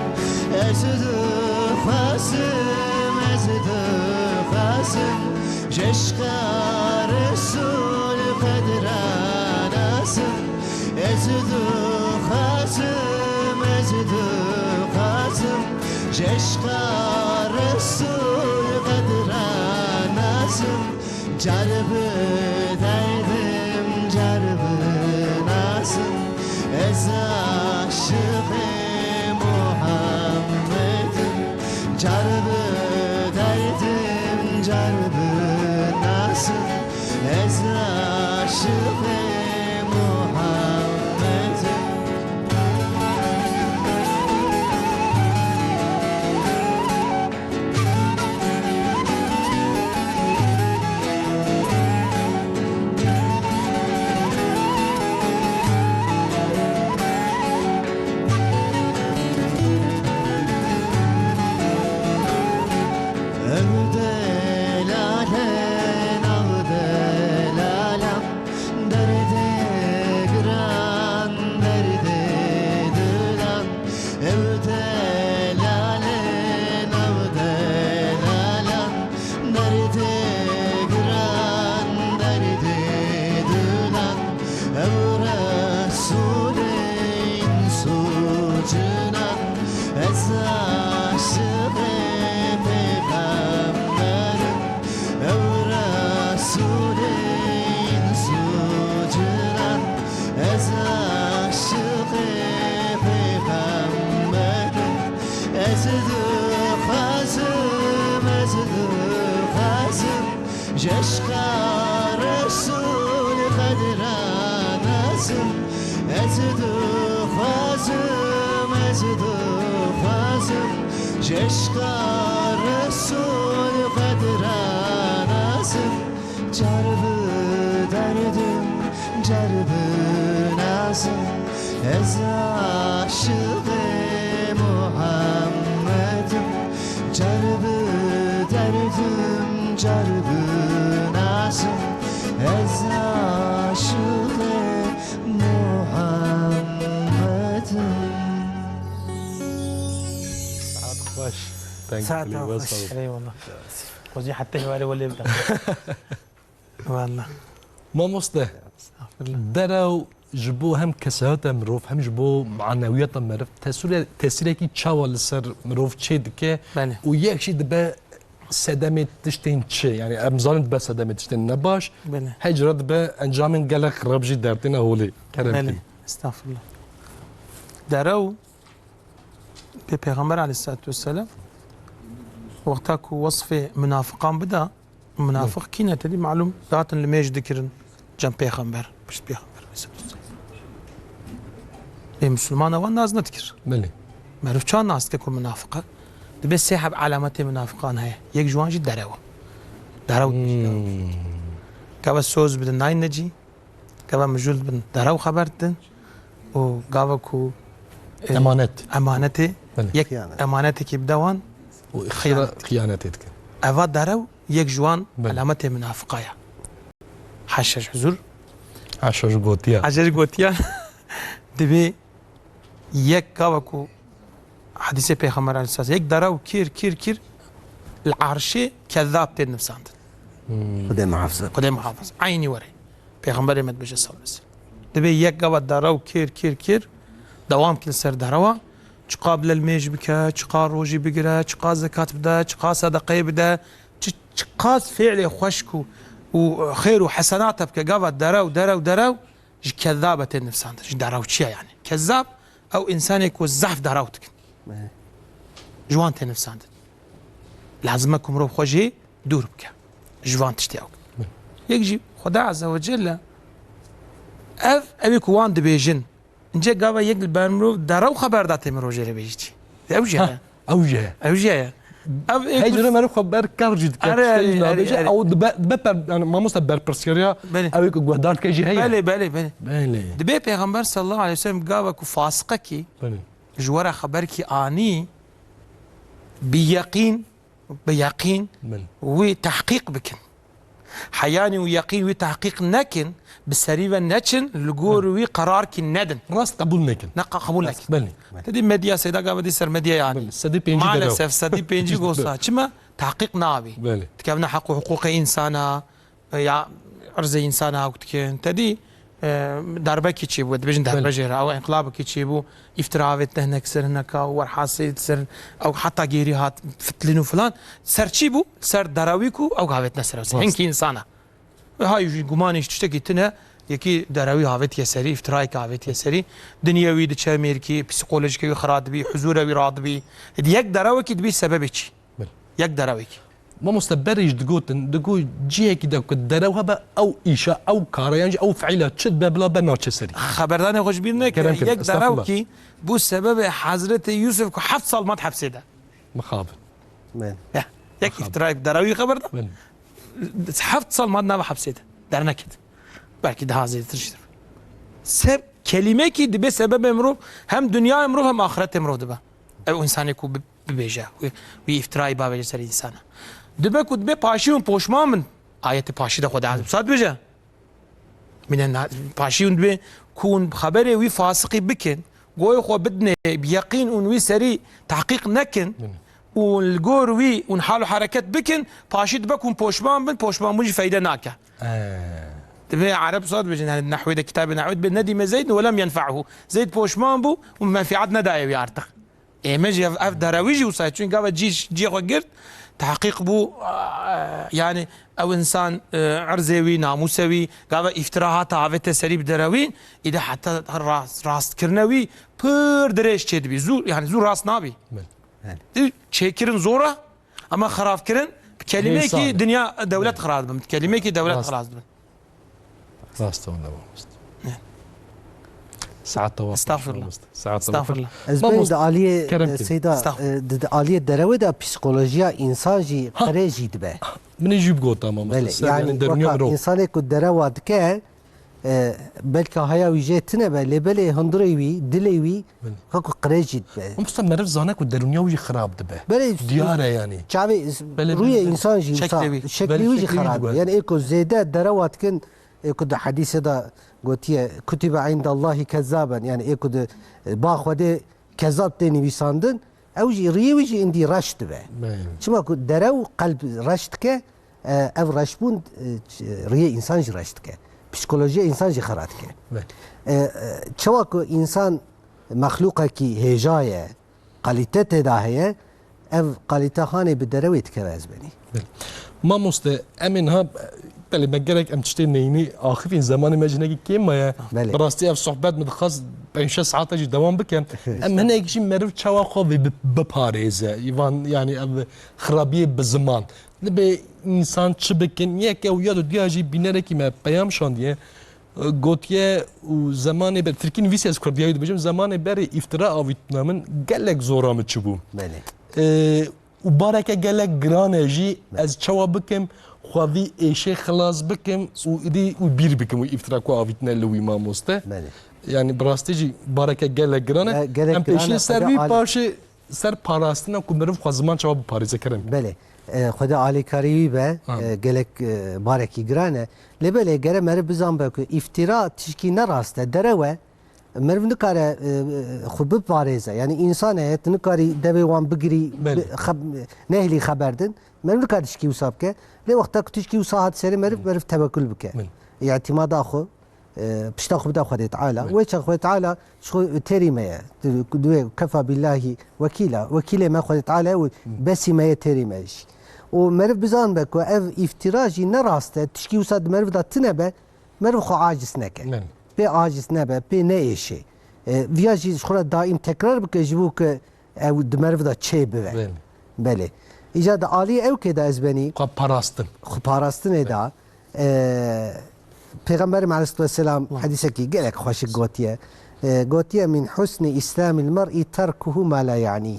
ez dixwazim, ez dixwazim, ji eşqa Resûl qedra nasim. Ez dixwazim, ez dixwazim, ji eşqa Resûl qedra nasim. Car bi derdim, car bi nasim, ez aşiqê Muhammed im. Car bi derdim, car bi nasim, ez aşiqê Muhammed im. Ev delale nav delala, derdê giran, derdê dilan. Ev delale nav delala, derdê giran, derdê dilan. Ew Resûlê îns û cinan, ez aşiqê pêxember im. Ew Resûlê îns û cinan, ez aşiqê pêxember im. Ez dixwazim, ez dixwazim, ji eşqa Resûl qedra nasim. Ez dixwazim, ez dixwazim, ji eşqa Resûl qedra nasim. Car bi derdim, car bi nasim, ez aşiqê Muhammed im. Car bi derdim, car bi nasim, ez aşiqê Muhammed im. Saet xweş. Thank you. Saet xweş. Eyvallah. Xwezî heta êvarê welê bida. Walla. Mamoste, estağfurullah, derew ji bo hem kesayeta mirov, hem ji bo manewiyeta meriv, tesûre-, tesîrekî çawa li ser mirov çê dike? Belê. Û yek jî dibe sedemê tiştên çi? Yani em zanin dibe sedemê tiştên nebaş. Belê. Her cara dibe encamên gelek xirab jî dertêne holê. Kerem. Belê. Kî? Estağfurullah. Derew, pê Pêxember aleyhissalatu vesselam, wexta ku wesfê munafiqan bida, munafiq kî ne, te dî malûm, datin li mêj dikirin cem pêxember, pişt pêxember. Lê misilmana wan nas nedikir. Belê. Meriv çawa nas dike ku munafiq e? Dibê sê heb alametê munafiqan heye. Yek ji wan jî derew e. Derew dibêjin. Hmm. Gava soz bidin nayne cî. Gava mijûl dibin derew xeber didin û gava ku, e, emanet, emanetê, belê, yek xiyanet, emanetekî bide wan, û ixtira xiyanet, xiyanetê dikin. Eva derew yek ji wan, belê, alametê munafiqa ye. Haşa ji huzur. Haşa ji gotiya. Haşa ji gotiya. Dibê yek gava ku hedîsê Pêxember aleyhisselam, yek derew kir, kir, kir, li arşê kezab tên nivsandin. Hmm. Xwedê muhafize. Xwedê muhafize. Eynî were. Pêxemberê me dibêje sallallahu aleyhi ve sellem. Dibê yek gava derew kir, kir, kir, dewam kir li ser derewa. Çiqa bi lelmêj bike, çiqa rojî bigire, çiqa zekat bide, çiqa sedeqeyê bide, çi, çiqas fiilê xweşk û, û xêr û hesenata bike, gava derew, derew, derew, ji kezab e tê nivsandin, ji derewçiya yani. Kezab, ew insanê ku zehf derew dikin. Ji wan tê nivsandin. Lazim e ku mirov xwe jê dûr bike. Ji van tiştê ew. Yek jî Xweda Azze ve Celle, ev, ew ê ku wan dibêjin, ince gava yek li ber mirov derew xeber da tê mirov jê re bêjî çi. Ew jî heye. Ew jî heye. Ew jî heye. Ev ê Hey, ku- dure meriv xwe ber kar jî dike, Erê, tiştê erê, jî erê, nabêje, erê. Ew dibe, dibe per, yani, mamoste berpirsiyariya Belê. ew ê ku guhdar dike jî heye. Belê, belê, belê. Belê. Dibê Pêxember sallallahu aleyhi ve sellem gava ku fasiqekî Belê. ji we re xeberkî anî, bi yeqîn, bi yeqîn Belê. wî tehqîq bikin. Heyanî û yeqîn wî tehqîq nekin, bi serî ve neçin, li gor Belê. wî qerarkî nedin. Rast qebûl nekin. Ne qa-, qebûl Rast, nekin. belê. Te dî medya seyda gava dî ser medya yani. Belê, sedî pêncî derew. Maalesef sedî pêncî gosa. Çima? Tahqîq nabî. Belê. Dikevne heq û hiqûqê însana, ya irzê însana hewk dikin. Te dî, e, darbekî çêbû, dibêjin Belê. darbe jê re, ew enqilabekî çêbû, îftira avêtine hinek ser hineka, werhasê ser, ew heta gêrî hat fitlin û filan. Ser çi bû? Ser derawî ku ew avêtine ser ew. Rast. Hinkî însana. Ve hay jî gumanê ji tiştekî tune, yekî derawî avêtiye serî, îftirayekî avêtiye serî. Dinyê wî diçe mêrkî, psîkolojîkê wî xira dibî, huzûrê wî radibî. Êdî yek derawekî dibî sebebê çi? Belê. Yek derawekî. Mamoste berê jî digotin, digo cihekî de ku derew hebe ew îşa, ew kara, yan jî ew fiîla çi dibe bila be naçe serî. Xeberdanê xwe ji bîr neke. Kerem kir, Yek estağfurullah. derewkî bû sebebê Hezretê Yûsif ku heft sal mat hepsê de. Mixabin. Men. Ya, yek Mixabin. îftirayek derawî xeber da. Men. Heft sal mat nava hepsê de. Derneket. Belkî daha zêdetir jî dibe. Se-, kelîmekî dibe sebebê mirov, hem dinyayê mirov hem axiretê mirov dibe. Ew însanê ku bi-, bibêje, wî, wî îftirayî bavêje ser însana. Dibe ku dibe paşî hûn poşman bin. Ayetê paşî de Xwedê Azim Sat bêje. Mîne na-, paşî hûn dibe ku hûn xeberê wî fasiqî bikin, goyê xwe bidinê, bi yeqîn hûn wî serî tehqîq nekin Bine. û li gor wî hûn hal û hereket bikin, paşî dibe ku hûn poşman bin, poşmanbûn jî feyde nake. Ee. Dibe Ereb Sat bêjin, yani nehwê de, kitabê nehwê dibe, nedîme Zeyd ve lem yenfe'hu. Zeyd poşman bû û menfiat nedaye wî artık. Ême jî ev, ev derewî jî wisa ye. Çunke gava cî, cî xwe girt, tehqîq bû, a, yani ew însan, e, erzê wî, namûsê wî, gava îftira hate avête serî bi derewî, îde heta rast, rastkirine wî pir dirêj çêdibî. Zû, yani zû rast nabî. Belê. Belê. Çêkirin zor e, ama xirabkirin, bi kelimekî Hêsan. dinya, dewlet Belê. xirab dibin. Bi kelimekî dewlet Rast. xirab dibin. Rast e wele mamoste. Ne. Saet te wa xweş Estağfurullah. mamoste. Saet te wa xweş. Estağfurullah. Ez Mamoste, bêjim di aliyê, kerem e, kin. Seyda, Estağfurullah. e, di, di aliyê derewê de psîkolojiya însan jî Ha. qirê jî dibe. Min ê jî bigota mamoste. Belê, Ser, yani, yani derûniya weka mirov. însanê ku derewa dike, e, belka haya wî jê tune be, lê belê hundirê wî, dilê wî, Belê. weka ku qirê jî dibe. Mamoste meriv zane ku derûniya wî jî xirab dibe. Belê, Diyar e yani. çavê, Belê, rûyê belê. însan jî, Şeklê wisa, wî. şeklê Belê, wî jî şeklê wî xirab dibe. dibe. Yani ê ku zêde derewa dikin, ê ku di hedîsê de gotiye, "Kutibe indallahi kezzaben", yani ê ku di, e, ba Xwedê kezab tê nivîsandin, ew jî riyê wî jî îndî reş dibe. Belê. Çima ku derew qelb reş dike, e, ev reşbûn, e, ç-, riyê însan jî reş dike. Psîkolojiya însan jî xera dike. Belê. E, e, çawa ku însan mexlûqekî hêja ye, kalîte tê de heye, ev kalîte hanê bi derewê dikeve ez benî. Belê. Mamoste, em ê niha, belê me gerek em tiştê neyînî axifîn, zemanê me jî hinekî kêm maye. Belê. Bi rastî ev sohbet min dixwest pênc şeş saeta jî dewam bike. Em hinek jî meriv çawa xwe vê bi-, biparêze. Îvan, yani ev xirabiyê bi ziman. Nibê însan çi bikin? Yek ew ya du diya jî bînerekî me peyam şandiye. Gotiye û zemanê ber, tirkî nivîsî ez kurdiyayî dibêjim, zemanê berê îftira avîtina min gelek zora min çibû. Belê. Ee, û bareke gelek giran e jî, Belê. ez çawa bikim, xwe vî êşê xilas bikim û îdî û bîr bikim wî îftira ku avîtine li wî mamoste. Belê. Yani bi rastî jî bareke gelek giran e. Ge-, gelek Em giran e, pêşî ser xwedê vî alî. paşê ser parastina ku meriv xwe ziman çawa biparêze kerem. Belê. E, Xwedê alîkarî wî be, Amin. e, gelek, e, barekî giran e. Lê belê gere meriv bizanbe ku îftîra tişkî ne rast e, derew e. Meriv nikare, e, e, xwe biparêze. Yani însan heye, tu nikarî devê wan bigirî, Belê. bi-, xeb-, nehêlî xeber din. Meriv nikare tişkî wisa bike. Lê wexta ku tişkî wisa hat serê meriv, meriv tewekul bike. Belê. Îtîmada xwe, e, pişta xwe bida Xwedê Teala. Belê. Wê çax Xwedê Teala ji xwe têrî me ye. Di, di wê kefa billahî wekîla. Wekîlê me Xwedê Teala ye û besî me ye têrî me jî. Û meriv bizanbe ku ev îftîra jî ne rast e, tişkî wisa di meriv de tune be, meriv xwe aciz neke. Belê. Pê aciz nebe, pê neêşê. E, viya jî ji xwe re daîm tekrar bike ji bo ku ew di meriv de çê bibe. Belê. Belê. Îca di alî ew kê de ez benî. Xwe parastin. Xwe parastinê de, e, Pêxemberê me aleyhissalatu vesselam Hı. hedîsekî gelek xweşik gotiye. E, gotiye, "Min husni îslamil mer'i terkuhu ma la ya'nî."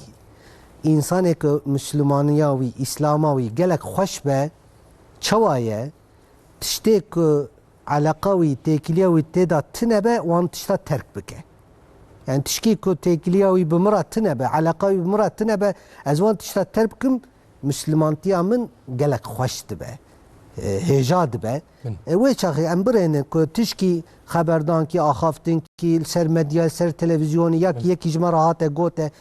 Însanê ku Mislimaniya wî, Îslama wî gelek xweş be, çawa ye? Tiştê ku eleqa wî, têkiliya wî tê de tine be, wan tişta terk bike. Yani tişkî ku têkiliya wî bi min re tine be, eleqa wî bi min re tine be, ez wan tişta terk bikim, Mislimantiya min gelek xweş dibe, e, hêja dibe. Bin. E, wê çaxê em birênin ku tişkî xeberdankî, axaftinkî, li ser medya, li ser televîzyonî, ya ki Bin. yekî ji me re hate gote,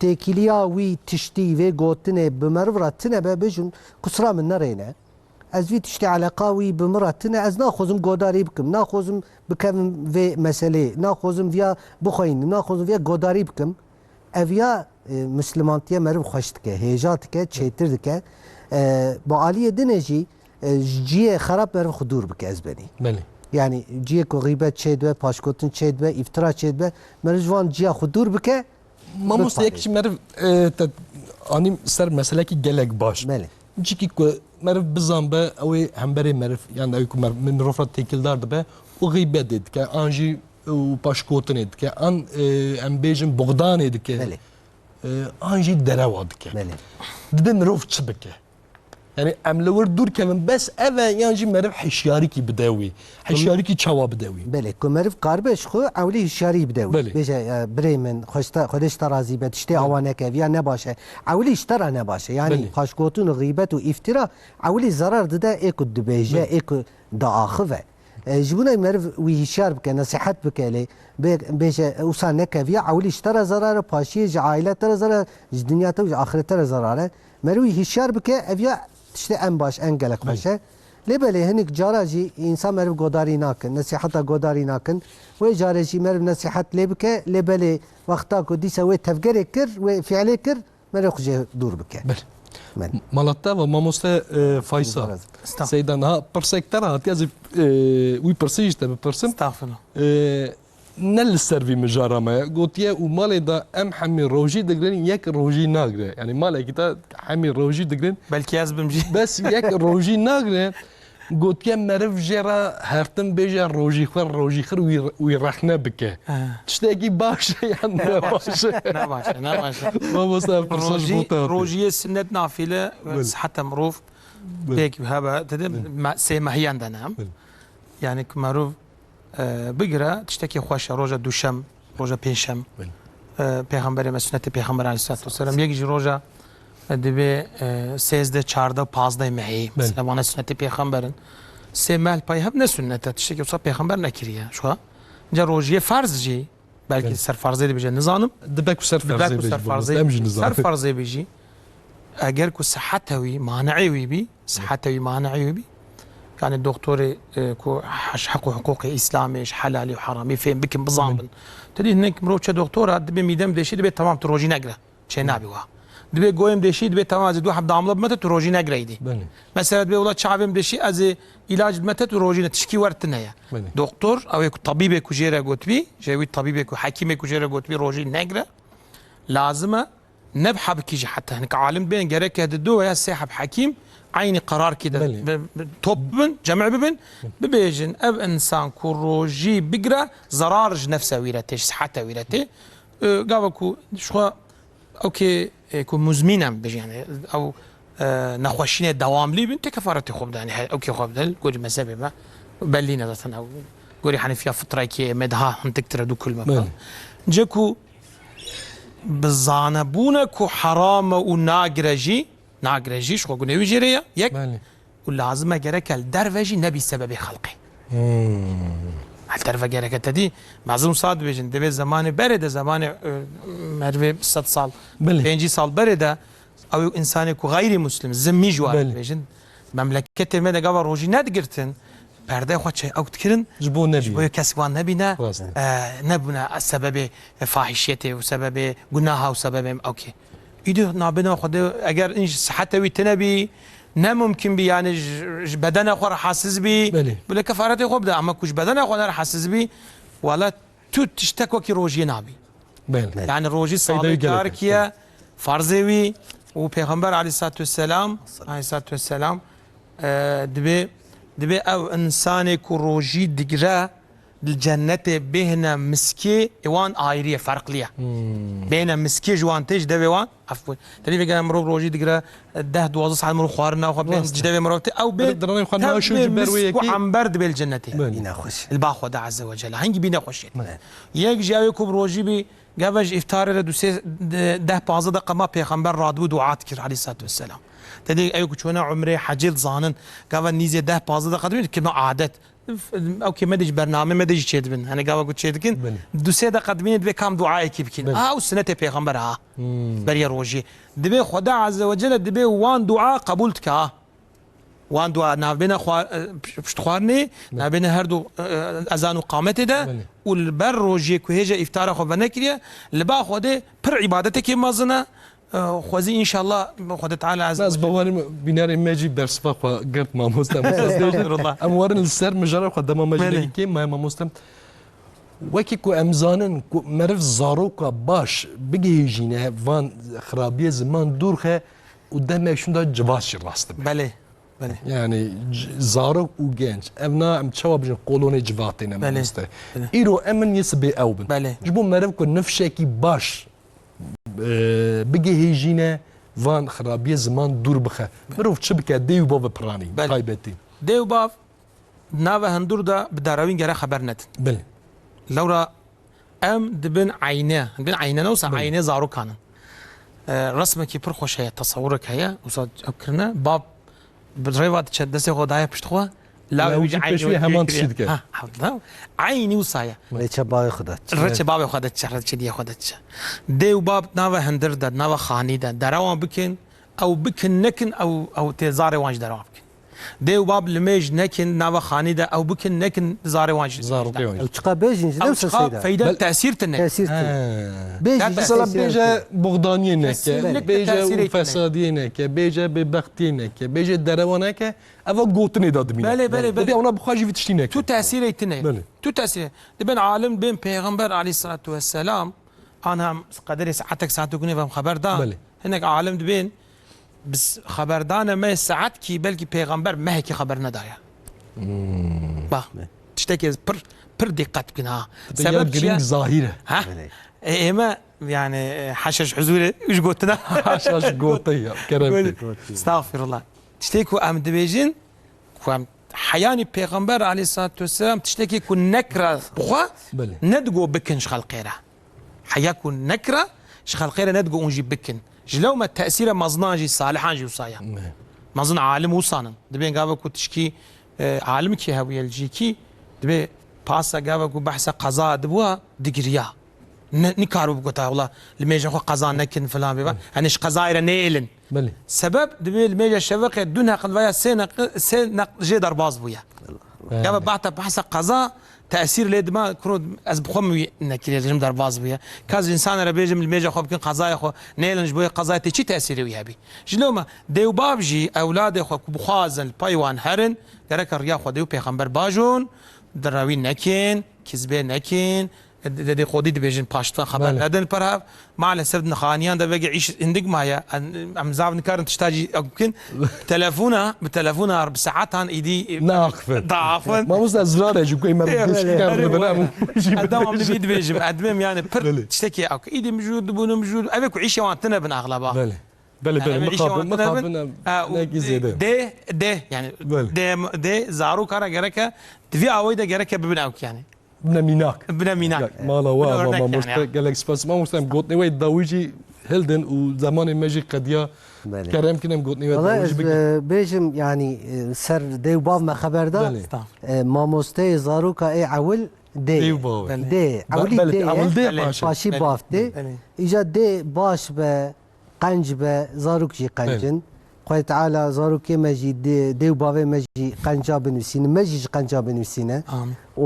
têkiliya wî tiştî vê gotinê bi meriv re tine be, bêjin, qusura min nerêne. Ez vî tiştê eleqa wî bi min re tine, ez naxwazim godarî bikim, naxwazim bikevim vê meselê, naxwazim viya bixweynim, naxwazim viya godarî bikim. Ev ya, e, Mislimantiye meriv xweş dike, hêja dike, çêtir dike. E, bi aliyê dinê jî, e, ji ciyê xerab meriv xwe dûr bike ez benî. Belê. Yani ciyê ku xîbet çêdibe, paşgotin çêdibe, îftira çêdibe, meriv ji van ciya xwe dûr bike. Mamoste, yek jî meriv, e, te anî ser meselekî gelek baş. Belê. Cikî ku meriv bizan be, ew ê hemberê meriv, yani ew ku mer-, mirov re têkildar dibe, û xîbetê dike, an jî û paşkotinê dike, an, e, em bêjin buxdanê dike, Belê. e, an jî derewa dike. Belê. Dide mirov çi bike? Yani em li wir dûr kevin, bes ev e, yan jî meriv hişyarîkî bide wî? Hişyarîkî çawa bide wî? Belê, ku meriv karibe ji xwe ewlî hişyarî bide wî. Belê. Bêje, e, birê min, xweşta-, Xwedê ji te razî be, tiştê Belê. awa neke, viya nebaş e. Ewlî ji te re nebaş e. Yani Belê. paşgotin û xîbet û îftira ewlî zerar dide ê ku dibêje, Belê. ê ku diaxive. E, ji bo ne meriv wî hişyar bike, nesîhet bike lê bê-, bêje, e, wisa neke viya, ewlî ji te re zerar e, paşiyê ji aîle te re zerar e, ji dinya te û ji axirete re zerar e. Meriv wî hişyar bike, ev ya tiştê en baş, en gelek xweş e. Lê belê hinik cara jî însan meriv godarî nakin, nesîheta godarî nakin. Wê carê jî meriv nesîhet lê bike, lê belê wexta ku dîsa wê tevgerê kir, wê fiilê kir, meriv xwe jê dûr bike. Belê. Belê. Mala te ve mamoste, e, Faysal. Estağfurullah. Seyda, niha pirsek te re hatiye, ez ê, e, wî pirsê jî te bipirsim. Estağfurullah. E, ne li ser vî mijara me ye. Gotiye û malê de em hemî rojî digirin, yek rojî nagire. Yani malekî te hemî rojî digirin. Belkî ez bim jî. Bes yek rojî nagire. Gotiye meriv jê re her tim bêje rojî xwe, rojî xir wî, wî rexne bike. He. Tiştekî baş e yan ne baş e? Ne baş e, ne baş e. Mamoste, ev pirsa ji Rojî, bo te hatiye. Rojiyê sinnet nafile, Belê. siheta mirov Belê. pêk hebe. Te dê Belê. me-, sê mehiyan de ne em. Belê. Yani ku merov, e, bigire, tiştekî xweş e. Roja duşem, roja pêncşem. Belê. E, Pêxemberê me, sunnetê Pêxember aleyhissalatu vesselam. Yek jî roja, e, divê, e, sêzdeh, çardeh, pazdeh mehê. Belê. Mesela vana sunnetê Pêxember in. Sê meh li pay hev ne sunnet e. Tiştekî wisa Pêxember nekiriye. Şu an. Ca rojiyê ferz jî, belkî Belê. ser farzê dibêje, nizanim. Dibe ku ser Dibe farzê ku bêjî ser baba. farzê, Em jî nizanin. ser farzê bêjî. Eger ku siheta wî, maneê wî bî, siheta wî, maneê wî bî. Yani doktorê, e, ku heş-, heq û hiqûqê Îslamê, ji helalî û heramî fêm bikin, bizan Belê. bin. Te dî hinek mirov çe doktora, dibê mîdem deşî, dibê tamam tu rojî negre. Çê Belê. nabî wa. Dibê goyem deşî, dibê tamam ez ê du heb damla bime te, tu rojî negre îdî. Belê. Mesela dibê wela çavêm deşî, ez ê îlac dime te, tu rojî ne, tişkî wer tine ye. Belê. Doktor, ew ê ku tabîbê ku jê re gotibî, jê wî tabîbê ku, hekîmê ku jê re gotibî rojî negre. Lazim e ne bi hebikî jî heta hinek alim bên, gereke di du ya sê heb hekîm eynî qerar kî de Belê. bi, bi, top bibin, cemî bibin, bibêjin ev insan ku rojî bigire, zerar ji nefse wî re tê, ji sihete wî re tê. E, gava ku ji xwe ew kê, e, ku muzmîn em bêjin, yani ew, e, nexweşînê dewamlî bin, tê kefaretê xwe bide, yani he, ew kê xwe bide, gorî mezhebê me, bellî ne zaten ew, gorî Henefiya fitrekê me daha hintiktir e, du kulme Belê. Cê ku bi zanebûne ku heram e û nagire jî, nagire jî, ji xwe gunê wî jê re ye, yek. Belê. Û lazim e gereke li derve jî nebî sebebê xelqê. Hmm. Li derve gereke te dî, mezin wisa dibêjin, divê zemanê berê de, zemanê, e, merivê sed sal, Belê. pêncî sal berê de, ew ê însanê ku xeyrî muslim, zimmî ji wan Belê. dibêjin. Memleketê me de gava rojî nedigirtin, perdeyê xwe çe-, ew dikirin, Ji bo nebî. ji bo kes wan nebîne, Rast. e, nebûne sebebê fahişiyetê û sebebê gunaha û sebebê ew kê. Îdî nabêna Xwedê, eger in ji sihete wî tine bî, ne mumkin bî, yani ji, ji bedena xwe rehatsiz bî, Belê. bile kefaretê xwe bide, ama ku ji bedena xwe nerehatsiz bî, wala tu tiştek wekî rojiyê nabî. Belê. Yani rojî Feyda salê gelek kar e. kiye, farzê wî û Pêxember aleyhissalatu vesselam, aleyhissalatu vesselam, e, dibê, dibê ew insanê ku rojî digire, Li cennetê bêhne miskê, ê wan ayrî ye, ferqlî ye. Bêhne miskê ji wan tê, ji devê wan, efû. Tenê vêgere mirov rojî digire, deh duwazdeh saet mirov xwarin naxwe, bên ji devê mirov tê. Ew bê, diranên xwe tev naşû bê ji ber wê misk û yekê. Ember dibê li cennetê. Belê. Bîna xweş. Li ba Xweda Azze ve Celle. Hingî bîne xweş yê. Belê. Yek jî ew ê ku bi rojî bî, gava ji îftarê re du sê, de-, deh panzdeh deqa ma pêxember radibû dua dikir aleyhissalatu vesselam. Te dî ew ku çûne umrê hecê dizanin, gava nîzê deh panzdeh deqa dibîn, kirina adet. Ew kê me dê ji bername me dê jî çêdibin. Hani gava ku çêdikin, Belê. Du sê deqa dibînê dibê kam duayekî bikin. Belê. Aha, ew sinetê pêxember ha. Hmm. Beriya rojê. Dibê Xweda Azze ve Celle dibê wan dua qebûl dike ha. Wan dua navbêne xwar-, e, pişt xwarinê, Belê. Navbêne her du, e, ezan û qametê de Belê. Û li ber rojê ku hêja îftara xwe venekiriye, li ba Xwedê pir îbadetekê mezin e. Xwezî înşallah Xwedê Teala ez Ez bawerim bînerê me jî bersiva xwe girt mamoste. Estağfirullah. Em werin li ser mijara xwe dema me jî Belê. Nekî kêm maye mamoste. Wekî ku em zanin ku meriv zaroka baş bigihêjîne van xirabiyê ziman dûr xe û demek şûnda civaz jî rast dibe. Belê. Belê. Yani c-, zarok û genç. Ev na em çawa bijin kolonê civatê ne Belê. Mamoste. Belê. Îro em in yê sibê ew bin. Belê. Ji bo meriv ku nifşekî baş e, bigihêjîne van xirabiyê ziman dûr bixe. Mirov çi bike, dê û bav bi piranî, Belê. Taybetî. Dê û bav nava hundur de bi darawîn gere xeber nedin. Belê. Lewra em dibin eyne, dibin eyne ne wisa Belê. Eyne zarokan in. E, resmekî pir xweş heye, tesewurek heye, wisa ew kirine, bab Bi rêva diçe, destê xwe daye pişt xwe, lawê Lawê wî jî jî eynî pêşî wê heman kiriye. Tiştî dike. Ha, ha, da. Eynî wisa ye. Reçe bavê xwe de diçe. Reçe bavê xwe de diçe, reçe diyê xwe de diçe. Dê û bab nava hundir de, nava xanî de, derewan bikin, ew bikin nekin, ew, ew tê zarê wan jî derewan bikin. Dê û bab limêj nekin nava xanî de, ew bikin nekin zarê wan jî. Zarokê wan jî. Ew çiqa bêjin jî, Ew ne çiqa seyda. Feyda Bel- tesîr tine. Tesîr tine. He. Bêjî Mesela tesîr bêje tine. Buxdaniyê neke, Kesinlikle bêje tesîrê û tine. Fesadiyê neke, bêje bêbextiyê neke, bêje derewa neke, eva gotinê de dimîne. Belê, belê, belê. Dibê ona bi xwe jî vî tiştî neke. Tu tesîrê tine. Belê. Tu tesîrê. Dibên alim bên Pêxember aleyhissalatu vesselam, an hem qederê saetek saetek gunê ve em xeber da. Belê. Hinek alim dibên bi s-, xeberdana me saet kî belkî Pêxember mehekî xeber nedaye. Hmm. Bak, tiştekê pir, pir dîqet bikin ha. Sebep ya çi girîng ye? Zahîr e. Ha? Belê. E, ême, yani, e, haşa ji huzûrê, û ji gotina. Haşa ji gotê ya, kerem Gotin. Estağfirullah. Tiştê ku em dibêjin, ku em heyanî Pêxember aleyhissalatu vesselam tiştekê ku nekira bi xwe, Belê. Nedigo bikin ji xelqê re. Heya ku nekira, ji xelqê re nedigo hûn jî bikin. Ji lewme tesîre mezinan jî, salihan jî wisa ye. Ne. Mezin alim wisa nin. Dibên gava ku tişkî, e, alimkî hebûye li cîkî, dibê pasa gava ku behsa qeza dibûa, digiriya. Ne, nikaribû bigota, wela, limêja xwe qeza nekin filan bê. Belê. Hani ji qezayê re nêêlin. Belê. Sebeb dibê limêja şeveqê du neqil veya sê neqil, sê neqil jê derbas bûye. Belê. Gava behta behsa qeza tesîr lê dima kuro ez bi xwe min wî nekiriye, jim derbas bûye. Ka ez ji însanê re bêjim limêja xwe bikin qezaya xwe nêlin ji bo yê qezayê tê çi tesîrê wî hebî? Ji loma dê û bav jî ewladê xwe ku bixwazin li pey wan herin, gereke riya Xwedê û Pêxember bajon, derawî nekin, kizbê nekin, Dedê xwedî dibêjin paştvan xeber Belê. Nedin per hev. Maalesef di nixaniyan de vege îş hindik maye. Em, em zav nikarin tişta jî ew bikin. Bi telefona, bi telefona, bi saetan îdî Naxifin. Daxifin. Mamoste ez zirare ji ku me Ê, tiştî belê. Em dibin, em jî Edam em dibin. Dibî dibêjim. Edmim yani pir Belê. Tiştekî ew. Îdî mijûl dibûn, mijûl. Ev ê ku îşê wan tine bin axlaba. Belê. Belê, belê, Yani ev îşê mixabin, wan tine bin. Mixabin, Ha, û nekî zêde. Dê, dê, yani Belê. Dê, dê, zarokara gereke, di vî awayî de gereke bibin ew yani. Bine mînak. Bine mînak. Ya, mala wa, Bine wa, örnek mamoste, yani, ya. Gelek spas. Mamoste, em gotinê we dawî jî hildin û zemanê me jî qediya. Belê. Kerem kin em gotinê we Valla dawî ez, jî bikin. E, bêjim, yani, e, ser dê û bav me xeber da. Belê. Tamam. E, mamosteyê zaroka ê ewil dê. Dê û bav. Belê. Dê, Be-, ewilî belê, dê ye. Ewil dê Belê. Baş e. Paşî Belê. Bav tê. Belê. Îca dê baş be, qenc be, zarok jî qenc Belê. In. Xwedê Teala zarokê me jî, dê, dê û bavê me jî qenca binivîsîne, me jî ji qenca binivîsîne. Amin. Û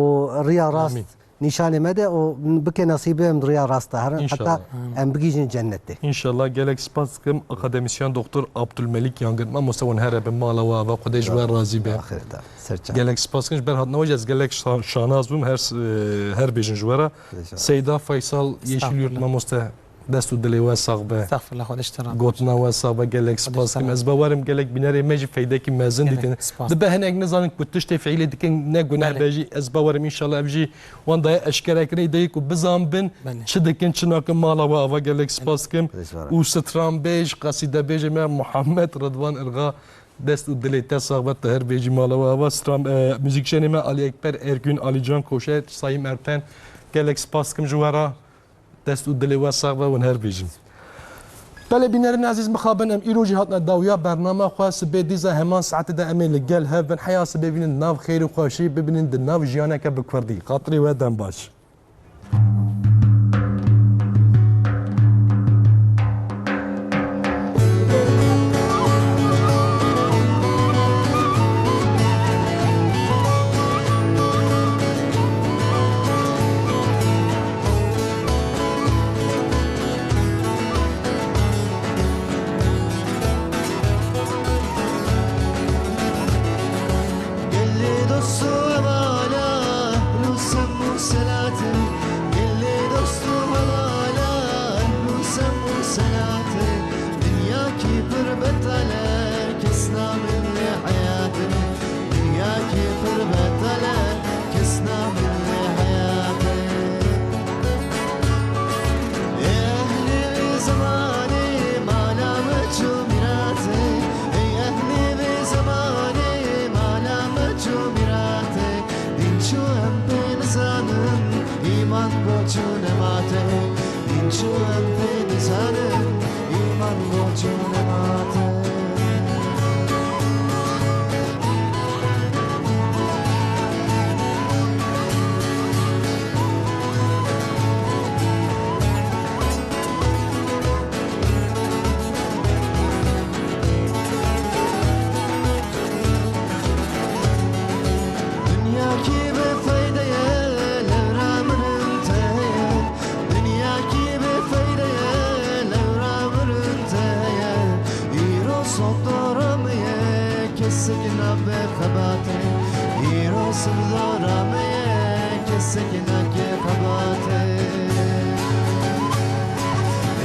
riya rast Amin. Nîşanê me de û bike nesîbê em riya rast de herin, İnşallah. Heta Amin. Em bigihîjin cennetê. İnşallah. Gelek spas dikim akademisyen doktor Abdülmelik Yangın. Mamoste wan here bi mala we ava Xwedê ji we razî be. Axireta. Serçe. Gelek spas dikim ji ber hatina we jî ez gelek şa-, şanaz bûm her s-, e, her bêjin ji we re. Seyda Faysal Yeşilyurt Estağfurullah. Mamoste. Dest û dilê we sax be. Estexfirullah, Xwedê ji te razî be. Gotina we sax be, gelek spas dikim. Ez bawerim gelek bînerê me jî feydekî mezin dîtin. Gelek spas. Dibe hinek nizanin ku tiştê fiîlê dikin ne guneh be jî, ez bawerim înşallah ev jî wan daye eşkerekirinê dayê ku bizanbin çi dikin, çi nakin, mala we ava, gelek spas dikim. Û stranbêj, qesîdebêjê me Muhammed Ridwan Irga, dest û dilê te sax be, tu her bêjî mala we ava. Stran, e, muzîkjenê me Alî Ekber Ergün, Alîcan Koşer, Sayîm Erten, gelek spas dikim ji we re. Dest û dilê we sax be, hûn her bijîn. Belê bînerên ezîz, mixabin em îro jî hatine dawiya bernama xwe. Sibê dîza heman saetê de em ê li gel hev bin. Heya sibê bînin nav xêr û xweşî, bibînin di nav jiyaneke bi kurdî. Xatirê we dem baş. Gelê dost û hevala, ehl û sem û selat e. Gelê dost û hevala, ehl û sem û selat e. Dinyakî pir betal e, kes namin lê heyat e. Dinyakî pir betal e, kes namin lê heyat e. Ey ehlê vê zemanê, mala me çû mîratê. Ey ehlê vê zemanê, mala me çû mîratê. Din çû em pê nizanin, îman goç û nematê. Din çû em pê nizanin, îman goç û nematê. Dinyakî bi feyde ye, lewra min in te ye. Dinyakî bi feyde ye, lewra min in te ye. Îro sod dora me ye, kesek nabe xebatê. Îro sod dora me ye, kesek nake xebatê.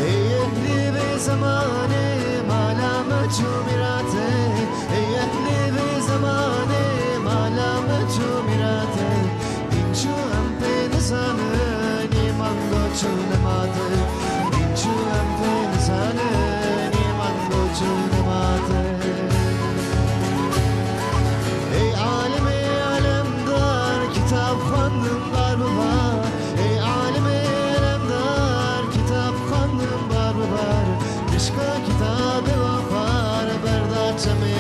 Ey ehlê vê zemanê, mala me çû mîratê. Ey ehlê vê zemanê, mala me çû mîratê. Din çû em pê nizanin, îman goç û nematê. Din çû em pê nizanin, îman goç û nematê. Ey alimê alemdar, kitab xwendin bar bi bar. Ey alimê alemdar, kitab xwendin bar bi bar. Pişka kitabê wa xwar, berda çemê